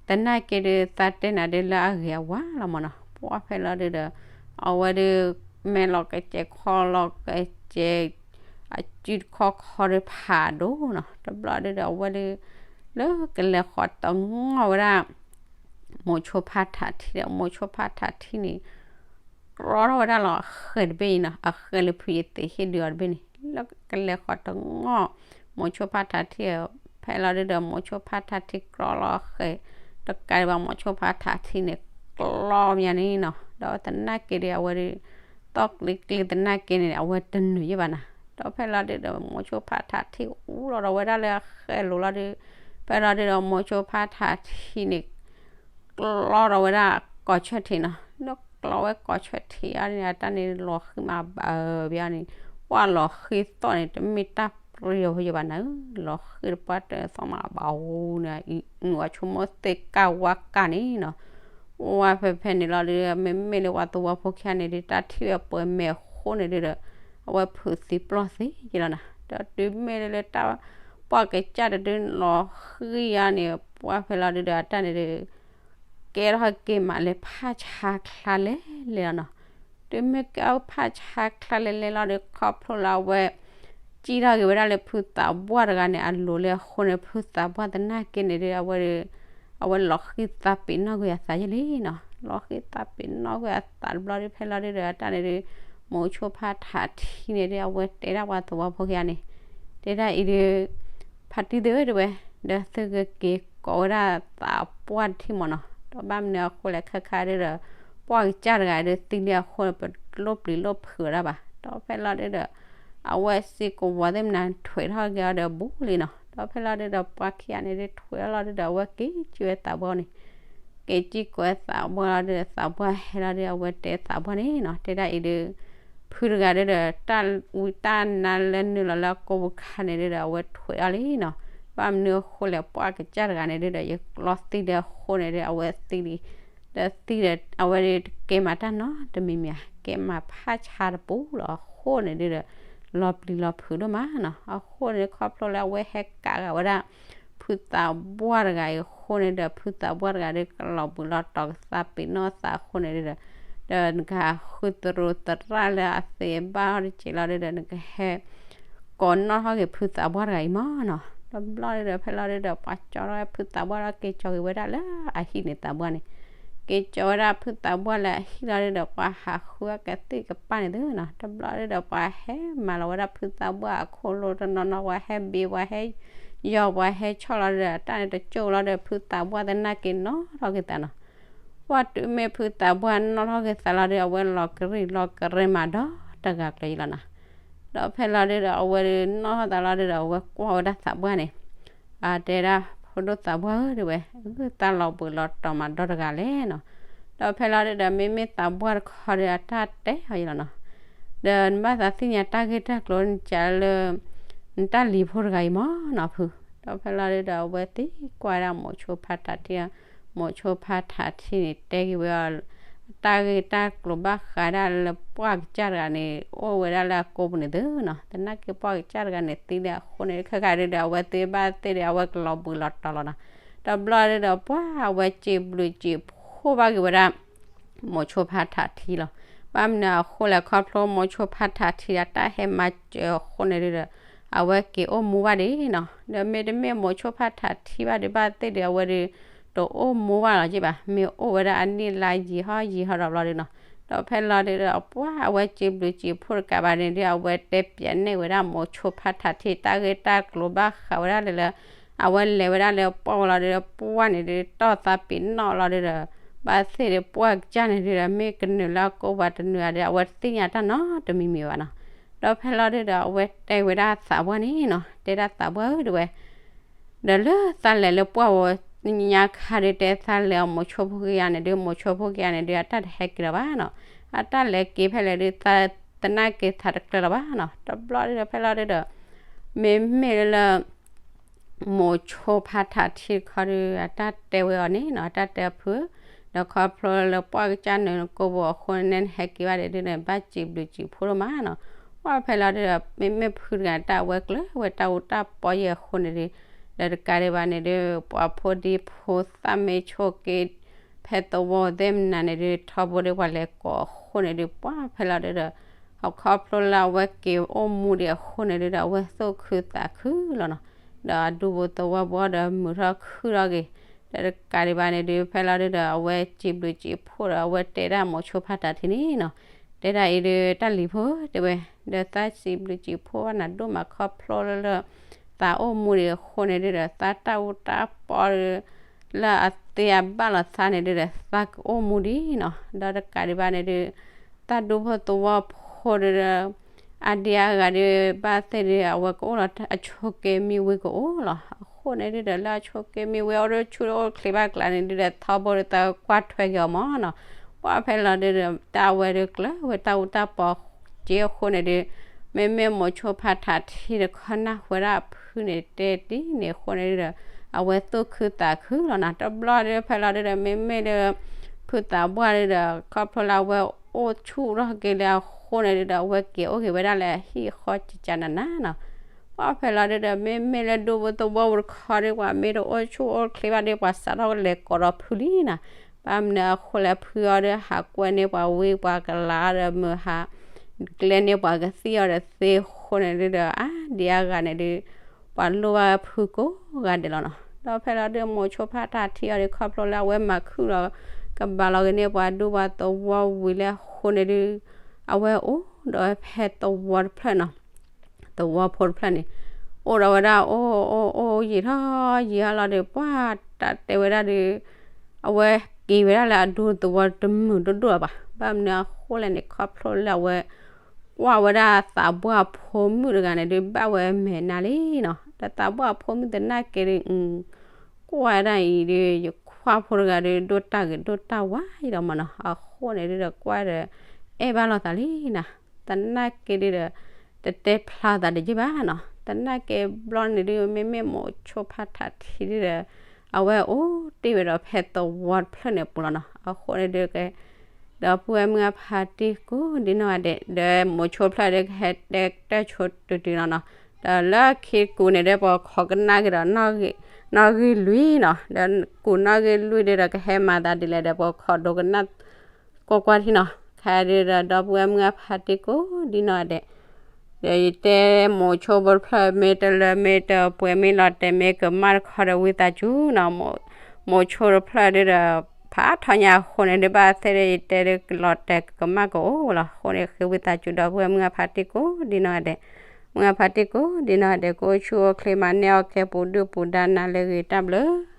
သနာ်က့ဒီး သးတဲနၤဒုးလၢအဂ့ၤအဝါလီၤမၢ်နီၤ. ပှၢ်ဖဲလီၤဒုဒီး အဝဲဒုး မဲာ်လီၤကစဲးခီလီၤကစဲး အစုတခီခီဒီးဖးဒိၣ်နီၤ. တဘျီဒုဒီး အဝဲဒုး လၢကလဲၤဃီၤတငီၢ်ဝဲဒၣ် မိၤဆိဖါထးထံဒီး မိၤဆိဖါထးထံန့ၣ် ကြီထီၣ်ဝဲဒၣ်လီၤအဃဲးတဘ့ၣ်အံၤနီၤ, အဃဲးလၢဖုယသ့ဟ့ၣ်ဒုးအီၤတဘ့ၣ်န့ၣ် လၢကလဲၤဃီၤတငီၢ် မိၤဆိဖါထးထံ ဖဲလီၤဒုဒီး မိၤဆိဖါထးထံကြီလီၤအဃဲး တကးဒံးဘၣ် မိၤဆိဖါထးထံန့ၣ် ကြီမးန့ၣ်နီၤ. ဒီးသနာ်က့ဒီး အဝဲဒုး သီၣ်ကျ့ကျ့သနာ်က့န့ၣ် အဝဲတနုာ်ယံာ်ဘၣ်နၤ. ဒီးဖဲလီၤဒုဒီး မိၤဆိဖါထးထံအူလီၤဒီးဝဲဒၣ်လၢအဃဲးလိၤလီၤဒုး ဖဲလီၤဒုဒီး မိၤဆိဖါထးထံန့ၣ် ကြီထီၣ်ဝဲဒၣ်ကိးဆၢထံးနီၤ. ဒီးကြီဝဲကိးဆၢထံးအီၤန့ၣ် အတၢ်န့ၣ်လီၤဃံမးဘၣ်ဘၣ်န့ၣ် ပှၢ်လီၤဃံသီၣ်န့ၣ် တမ့ၢ်တၢ်ပြံအီၤဖိယံာ်ဘၣ်နၤဧၢ, လီၤဃံတပှၢ်တသီၣ်မးဘၣ်ဧိၤန့ၣ် အံၤအီၤဆိကမိၣ်သ့ၣ်ကၢ်ဝါကၢ်န့ၣ်နီၤ. ဝဲဖဲဖဲန့ၣ်လီၤဒုး မ့မ့ၢ်လၢပှၤသဝီဖိခံဂၤန့ၣ်ဒုး တၢ်ထံၣ်ဝဲပှဲၤမဲာ်ဃိန့ၣ်ဒုးဒီး အဝဲဖုးသံပျီၢ်သံယံာ်လီၤနၤ. ဒီးတုၤမ့ၢ်လၢတၢ် ပှၢ်ကစၢ်တဒုလီၤဃံအီၤန့ၣ် ပှၢ်ဖဲလီၤဒုးဒီး အတၢ်န့ၣ်ဒုး ကဲထီၣ်က့ၤမးလၢဖးဆါချါလဲၣ်လဲၣ်လီၤနီၤ. တုၤမ့ၢ်ကဲထီၣ်ဖးဆါချါလဲၣ်လဲၣ်လီၤဒီး ခီဖျိလၢအဝဲ စံၣ်ထီၣ်က့ၤဝဲဒၣ်လၢဖုသးပှၢ်တဂၤန့ၣ် အလိၤလၢအဃိန့ၣ် ဖုသးပှၢ်သနာ်က့န့ၣ်ဒုး အဝဲ အဝဲလီၤဃံသးပ့ၤနီၣ်ကွံာ်အသးယံာ်လံနီၤ. လီၤဃံသးပ့ၤနီၣ်ကွံာ်အသးတဘျီဒုး ဖဲလီၤဒုးဒီး အတၢ်န့ၣ်ဒုး မိၤဆိဖါထးထံန့ၣ်ဒုး အဝဲတဲဒၣ်ပှၤသဝီဖိခံဂၤန့ၣ် တဲဒၣ်အံၤဒုး ဖါတံၢ်သ့ၣ်ဧၢ တဲဝဲ, ဒီးသုကက့ၤကိးဝဲဒၣ်သးပှၢ်တထံၣ်မၢ်နီၤ. ဒီးဘၣ်မနုၤအဃိလဲၣ်ခဲခါဒုးဒီး ပှၢ်ကစၢ်တဂၤဒုးသံလံအဃိန့ၣ် ပတလိၣ်ပျံၤလိၣ်ဖုးဝဲဒၣ်ဘၣ်. ဒီးဖဲလီၤဒုးဒီး အဝဲစ့ကဝီၤသ့ၣ်မနုၤ ထွဲးထီၣ်က့ၤအီၤဒီးဘူးလံနီၤ. ဒီးဖဲလီၤဒုးဒီး ပှၤခံဂၤန့ၣ်ဒုးထွဲးထီၣ်လီၤဒုးဒီး အဝဲက့ၤစံၣ်ဝဲသးပှၢ်န့ၣ် က့ၤစံၣ်ကိးသးပှၢ်လီၤဒုး သးပှၢ်ဟဲလီၤဒုး အဝဲတဲသးပှၢ်န့ၣ်နီၤ တဲဒၣ်အံၤဒုး ဖုတဂၤဒုးဒီး တၢ်ဝံတၢ်နါလၢနုာ်လီၤလၢအကိာ်ပူၤခါန့ၣ်ဒုးဒီး အဝဲထွဲးအီၤလံနီၤ. ဘၣ်မနုၤအဃိလဲၣ် ပှၢ်ကစၢ်တဂၤန့ၣ်ဒုးဒီး ယကျီသံလၢအဃိန့ၣ်ဒုး အဝဲသံလံ ဒီးသံဒီး အဝဲဒၣ်တကဲမၤတၢ်နီတမံၤမံၤဧါ, ကဲမၤဖးဆါတပူၤလီၤ. အဃိန့ၣ်ဒုဒီး လီၤပျံၤလီၤဖုးဒိၣ်မးနီၤ. အဃိန့ၣ် ခီဖျိလၢအဝဲဟဲကးဂၤဝဲဒၣ် ဖုသးပှၢ်တဂၤအံၤအဃိန့ၣ်ဒီး ဖုသးပှၢ်တဂၤဒီး ကလီၤဘှံးလီၤတီၤ ကသးပ့ၤနီၣ်သးအဃိန့ၣ်ဒုဒီး ဒီးနကဟးဃုသရူးသရၣ်လၢအသ့ဘၣ်အီၤတစဲးလီၤဒုဒီး နကဟဲ ကိးနီၣ်ထီၣ်က့ၤဖုသးပှၢ်တဂၤအံၤမးနီၤ. တဘျီဒုဒီး ဖဲလီၤဒုဒီး ပှၤကၠီထီၣ်ဖုသးပှၢ်လီၤ က့ၤကၠီက့ၤဝဲဒၣ်လၢအဟံၣ်န့ၣ် သးပှၢ်န့ၣ် က့ၤကၠီဝဲဒၣ်ဖုသးပှၢ်လၢအဟံၣ်လီၤဒုဒီး ပှၤဟးဃုအကသံၣ်ကပၢ်န့ၣ်သုနီၤ. တဘျီဒုဒီး ပှၤဟဲမၤလီၤဝဲဒၣ်ဖုသးပှၢ်အခိၣ်လိတနီၤနီၤ, ပှၤဟဲဘ့ ပှၤဟဲယီၤ ပှၤဟဲဆီၣ်လီၤဒုဒီး အတၢ်န့ၣ်တကၠိၢ်လီၤဒီး ဖုသးပှၢ်သနာ်က့နီၣ်ထီၣ်က့ၤသးနီၤ. ပှၢ်တုၤမ့ၢ်ဖုသးပှၢ်နီၣ်ထီၣ်က့ၤသးလီၤဒီး အဝဲလီၤကရံၣ်လီၤကရဲမးဒီတဂၤကျၢၤယံလီၤနီၤ. ဒီးဖဲလီၤဒုဒီး အဝဲနီၣ်ထီၣ်သးလီၤဒုဒီး အဝဲကွၢ်ဝဲဒၣ်သးပှၢ်န့ၣ် အတဲဒၣ် ဖိဒိၣ်သးပှၢ်ဧၢ တဲဝဲ, ဂုၢ်သးလီၤဘှံးလီၤတီၤမးဒီတဂၤလဲၣ်နီၤ. ဒီးဖဲလီၤဒုဒီး မ့မ့ၢ်သးပှၢ်တခီဒီး အတၢ်တဲအီၤယံလီၤနီၤ. ဒီးနဘၣ်သးသ့ၣ်ညါတၢ်ဂ့ၢ်တၢ်ကျိၤ နကးလၢ နတၢ်လံၤဖိတဂၤအံၤမးနီၤဖု. ဒီးဖဲလီၤဒုဒီး အဝဲသံကွၢ်ဒၣ်မိၤဆိဖါထးထံ, မိၤဆိဖါထးထံန့ၣ် တဲက့ၤဝဲအီၤ တၢ်ဂ့ၢ်တၢ်ကျိၤဘၣ်ဃးဒၣ်လၢပှၢ်ကစၢ်တဂၤန့ၣ် အိၣ်ဝဲဒၣ်လၢအကိာ်ပူၤန့ၣ်သုနီၤ. သနာ်က့ပှၢ်ကစၢ်တဂၤန့ၣ် သံလၢအဃိန့ၣ် ခဲခါဒုဒီး အဝဲသ့ဘၣ်သ့ၣ်ဒီး အဝဲကလီၤဘှံးလီၤတီၤလီၤနီၤ. တဘျီဒုဒီး ပှၢ်အဝဲစံးဘျုးစံးဖှိၣ်ဘၣ်က့ၤဝဲဒၣ် မိၤဆိဖါထးထံလီၤ. ဘၣ်မနုၤအဃိလဲၣ် ခီဖျိမိၤဆိဖါထးထံဒီး တၢ်ဟဲမၤစၢၤအဃိန့ၣ်ဒုဒီး အဝဲက့ၤအိၣ်မူဘၣ်ဒံးနီၤ. ဒီးမ့တမ့ၢ်မိၤဆိဖါထးထံဘၣ်ဒုး ဘၣ်သ့ၣ်ဒုး အဝဲဒုး တအိၣ်မူဘၣ်လီၤက့ဘၣ်. မ့ၢ်အိၣ်ဝဲဒၣ်အနံၣ်လါယံာ်ဟီယံာ်ဟီဒီးဘျီဒုနီၤ. ဒီးဖဲလီၤဒုဒီး ပှၢ်အဝဲစံးဘျုးစံးဖှိၣ်တကးဘၣ်န့ၣ်ဒုး အဝဲတဲပၠးနဲၣ်ဝဲဒၣ်မိၤဆိဖါထးထံ တၢ်ဂ့ၢ်တၢ်ကျိၤဘၣ်ဃးဝဲဒၣ်လၢလၢ အဝဲလဲၤဝဲဒၣ်လၢပှၢ်ဝဲလီၤဒုဒီး ပှၢ်န့ၣ်ဒုး တီၢ်သးပ့ၤနီၣ်လီၤဒုဒီး ဘၣ်သ့ၣ်ဒုးပှၢ်ကစၢ်န့ၣ်ဒုဒီး မ့ၢ်ကနုာ်လၢအကိာ်ပူၤတနုာ်ဧါဒီး အဝဲတသ့ၣ်ညါတၢ်နီတမံၤမံၤဘၣ်နီၤ. ဒီးဖဲလီၤဒုဒီး အဝဲတဲဝဲဒၣ်သးပှၢ်န့ၣ်နီၤ, တဲဒၣ်သးပှၢ်ဧၢ တဲဝဲ ဒီးလၢသးလဲၤလၢပှၢ်ဝဲ ညါခါဒုး တဲသးလဲၤအီၤမိၤဆိဖိက့ယါန့ၣ်ဒုး မိၤဆိဖိက့ယါန့ၣ်ဒုး အတၢ်တဟဲက့ၤလီၤဘၣ်နီၤ. အတၢ်လဲၤက့ၤဖဲလဲၣ်ဒုး သနာ်က့သးတကျၢၤလီၤဘၣ်နီၤ. တဘျီဒုဒီး ဖဲလီၤဒုဒီး မ့မ့ၢ်လၢ မိၤဆိဖါထးထံတခီဒုး အတၢ်တဲဝဲအီၤန့ၣ်နီၤ, အတၢ်တဲအဖု, ဒီးခီဖျိလၢပှၢ်ကစၢ်နုာ်ကိာ်ပူၤအဃိန့ၣ် နဟဲက့ၤဘၣ်ဒုး နဘၣ်စံးဘျုးစံးဖှိၣ်ဒိၣ်မးနီၤ. ပှၢ်ဖဲလီၤဒုဒီး မ့မ့ၢ်ဖုတဂၤ တၢ်အဝဲကျၢၤဝဲတၢ်အူတၢ်ပီယဲၢ်အဃိန့ၣ်ဒုး, ဒီးတကးဒံးဘၣ်န့ၣ်ဒုး ပှၤဖိဒံဖိသၣ်မ့ၢ်ဆိးက့ ဖဲသဝီသ့ၣ်မနုၤန့ၣ်ဒုး ထီဘိဒုးပှၤလဲၤကိးအဃိန့ၣ်ဒုး ပှၢ်ဖဲလီၤဒုဒီး အခီဖျိလၢအဝဲက့ၤအိၣ်မူဒံးအဃိန့ၣ်ဒုဒီး အဝဲသူၣ်ခုသးခုလီၤနီၤ. ဒီးအဒူဖိသဝီဖိဒီးမုာ်ထီၣ်ခုၣ်ထီၣ်က့ၤ, ဒီးတကးဒံးဘၣ်န့ၣ်ဒုး ဖဲလီၤဒုဒီး အဝဲစံးဘျုးစံးဖှိၣ်ဒီး အဝဲတဲဒၣ်မိၤဆိဖါထးထံန့ၣ်နီၤ, တဲဒၣ်အံၤဒုး တၢ်လံၤဖိ တဲဝဲ, ဒီးသးစံးဘျုးစံးဖှိၣ်ဘၣ်နၤဒိၣ်မး ခီဖျိလၢ သးအိၣ်မူဒံးအဃိန့ၣ်ဒုဒီး သးတၢ်အူတၢ်ပီဒုး လၢအသ့အဘၣ်လီၤသးန့ၣ်ဒုဒီး သးကအိၣ်မူဒံးနီၤ. ဒီးတကးဒံးဘၣ်န့ၣ်ဒုး သးဒူဖိသဝီဖိဒုဒီး အဒံးအဂၤဒုး ဘၣ်သ့ၣ်ဒုး အဝဲကအိၣ်လီၤ အဆိးက့မံဝံကအိၣ်လီၤ. အဃိန့ၣ်ဒုဒီး လၢအဆိးက့မံဝံအိၣ်ဒုး ဆူၣ်အိၣ်ချ့ဘၣ်ကျါန့ၣ်ဒုဒီး ထီဘိဒုးသးကွၢ်ထွဲက့ၤအီၤမးနီၤ. ပှၢ်ဖဲလီၤဒုဒီး တၢ်အဝဲဒုးကျၢၤဝဲတၢ်အူတၢ်ပီစ့အဃိန့ၣ်ဒုး မ့မ့ၢ်မိၤဆိဖါထးထံတခီနၢ်ဟူဝဲဒၣ်အဖုန့ၣ် တဲတံၢ်န့ၣ်အဃိန့ၣ်ဒုဒီး အဝဲသူၣ်ခုသးခုလီၤနီၤ. တဘျီဒုး ဖဲလီၤဒုဒီး မ့မ့ၢ်လၢ ဖုသးပှၢ်ဒုဒီး ခီဖျိလၢအဝဲအိၣ်ဆူၣ်ထီၣ်က့ၤလၢအဃိန့ၣ်ဒုဒီး အဝဲက့ၤအိၣ်က့ၤဝဲဒၣ်လၢအဟံၣ်အဃီကကနၤနၤနီၤ. ပှၢ်ဖဲလီၤဒုဒီး မ့မ့ၢ်လၢဒူဖိသဝီဖိတခီဒု ပှၤမ့ၢ်တအိၣ်ဆူၣ်အိၣ်ချ့ဘၣ်ဒု ပှၤစးထီၣ်လဲၤကိးဒီးဖုလံနီၤ. ဘၣ်မနုၤအဃိလဲၣ် ဖုအီၤဒီး ဟးကွဲန့ၢ်ပှၤဝံပှၤကလၤအီၤဒီး မုၢ်ဟးကျဲန့ၢ်ပှၤကသံၣ်အီၤဒီးသ့အဃိန့ၣ်ဒုဒီး အါဒံးအါဂၤန့ၣ်ဒု ပှၤလိၣ်ဘၣ်ဖုကိးဂၤဒဲးလီၤနီၤ. ဒီးဖဲလီၤဒု မိၤဆိဖါထးထံအီၤဒု ခီဖျိလၢအဝဲမၤခုၣ်ဒီး ကဘၣ်လီၤက့ၤန့ၢ်ပှၤဒူပှၤသဝီဝံၤလၢအဃိန့ၣ်ဒု အဝဲအိၣ်ဒီးဖဲသဝီတဖျၢၣ်နီၤ သဝီဖိတဖျၢၣ်န့ၣ် အိၣ်ဒီးဝဲဒၣ်အိၣ်အိၣ်အိၣ်ယံာ်ထီၣ်ယံာ်ထီၣ်လီၤဒီး ပှၢ်တၢ်တဲဝဲဒၣ်ဒီး အဝဲက့ၤဝဲဒၣ်လၢအဒူသဝီတမုာ်ဒိၣ်ဒိၣ်လၢၤဘၣ်. ဘၣ်မနုၤအဃိလဲၣ်န့ၣ် ခီဖျိလၢအဝဲ ကွၢ်ဝဲဒၣ်သးပှၢ်ဖိမုၣ်တဂၤန့ၣ်ဒုး ဘၣ်ဝဲမဲာ်နါလံနီၤ. ဒီးသးပှၢ်ဖိမုၣ်သနာ်က့ဒုး ကွၢ်ဒၣ်အံၤဒုး ယခွါဖိတဂၤဒုး ဒိၣ်တၢ်ဂ့ၤဒိၣ်တၢ်ဝါအံၤလီၤမးနီၤ. အဃိန့ၣ်ဒုးဒီး ကွၢ်ဒီး အဲၣ်ဘၣ်လိာ်သးလံနီၤ. သနာ်က့ဒုးဒီး တတဲဖျါသးတယုၢ်ဘၣ်နီၤ. သနာ်က့ဘျီန့ၣ်ဒုး မ့မ့ၢ်မိၤဆိဖါထးထံဒုးဒီး အဝဲအိၣ် တ့ၢ်ဝဲဒီးဖဲသဝီတဖျၢၣ်န့ၣ်အပူၤလီၤနီၤ. အဃိန့ၣ်ဒီး ဒီပုၢ်ဝဲၢ်မုၢ်အဖါတံၢ်ကိးဒံနီၢ်ဂၤဒဲး ဒီးမိၤဆိတဖျၢၣ်ဒီးကဟဲတဲတၢ်ဆိတုၤတုၤလီၤနီၤ. ဒီးလၢခံကူးန့ၣ်ဒီး ပှၤခိးကနၣ်က့ၤဒီး နီၣ်ဂံၢ်လွံၢ်နီၤ. ဒီးကူးနီၣ်ဂံၢ်လွံၢ်ဒီး ကဟဲမၤသးဒ်လဲၣ်ဒီး ပှၤခိးဒိကနၣ်ကွၢ်ကွၢ်ထံနီၤ. ခဲအံၤဒီး ဒီပုၢ်ဝဲၢ်မုၢ်အဖါတံၢ်ကိးဒံနီၢ်ဂၤဒဲး ဒီးယတဲမိၤဆိဖိတဖျၢၣ် မ့ၢ်တလၢမ့ၢ်တပှဲၤ မ့ၢ်လီၤတဲာ်မ့ၢ်ကမၣ်တခီဒီး ဝံသးစူၤနီၤ. မိၤဆိတဖျၢၣ်ဒီး ဖးထီညါအဃိန့ၣ်ဒီး ဘၣ်သ့ၣ်ဒီး ယတဲဒီးလီၤတဲာ်ကမၣ်ကအိၣ်လီၤ. အဃိန့ၣ် ဃ့ဝံသးစူၤ ဒီပုၢ်ဝဲၢ်မုၢ်အဖါတံၢ်ကိးဒံနီၢ်ဂၤဒဲး, မုၢ်အဖါတံၢ်ကိးဒံနီၢ်ဂၤဒဲး ကအိၣ်ဆူၣ်အိၣ်ချ့ မၤန့ၢ်အီၣ်ကဲပူၤဒုၣ်ပူၤဒါ နၤလၢအဂ့ၤ တၢ်ဘျုး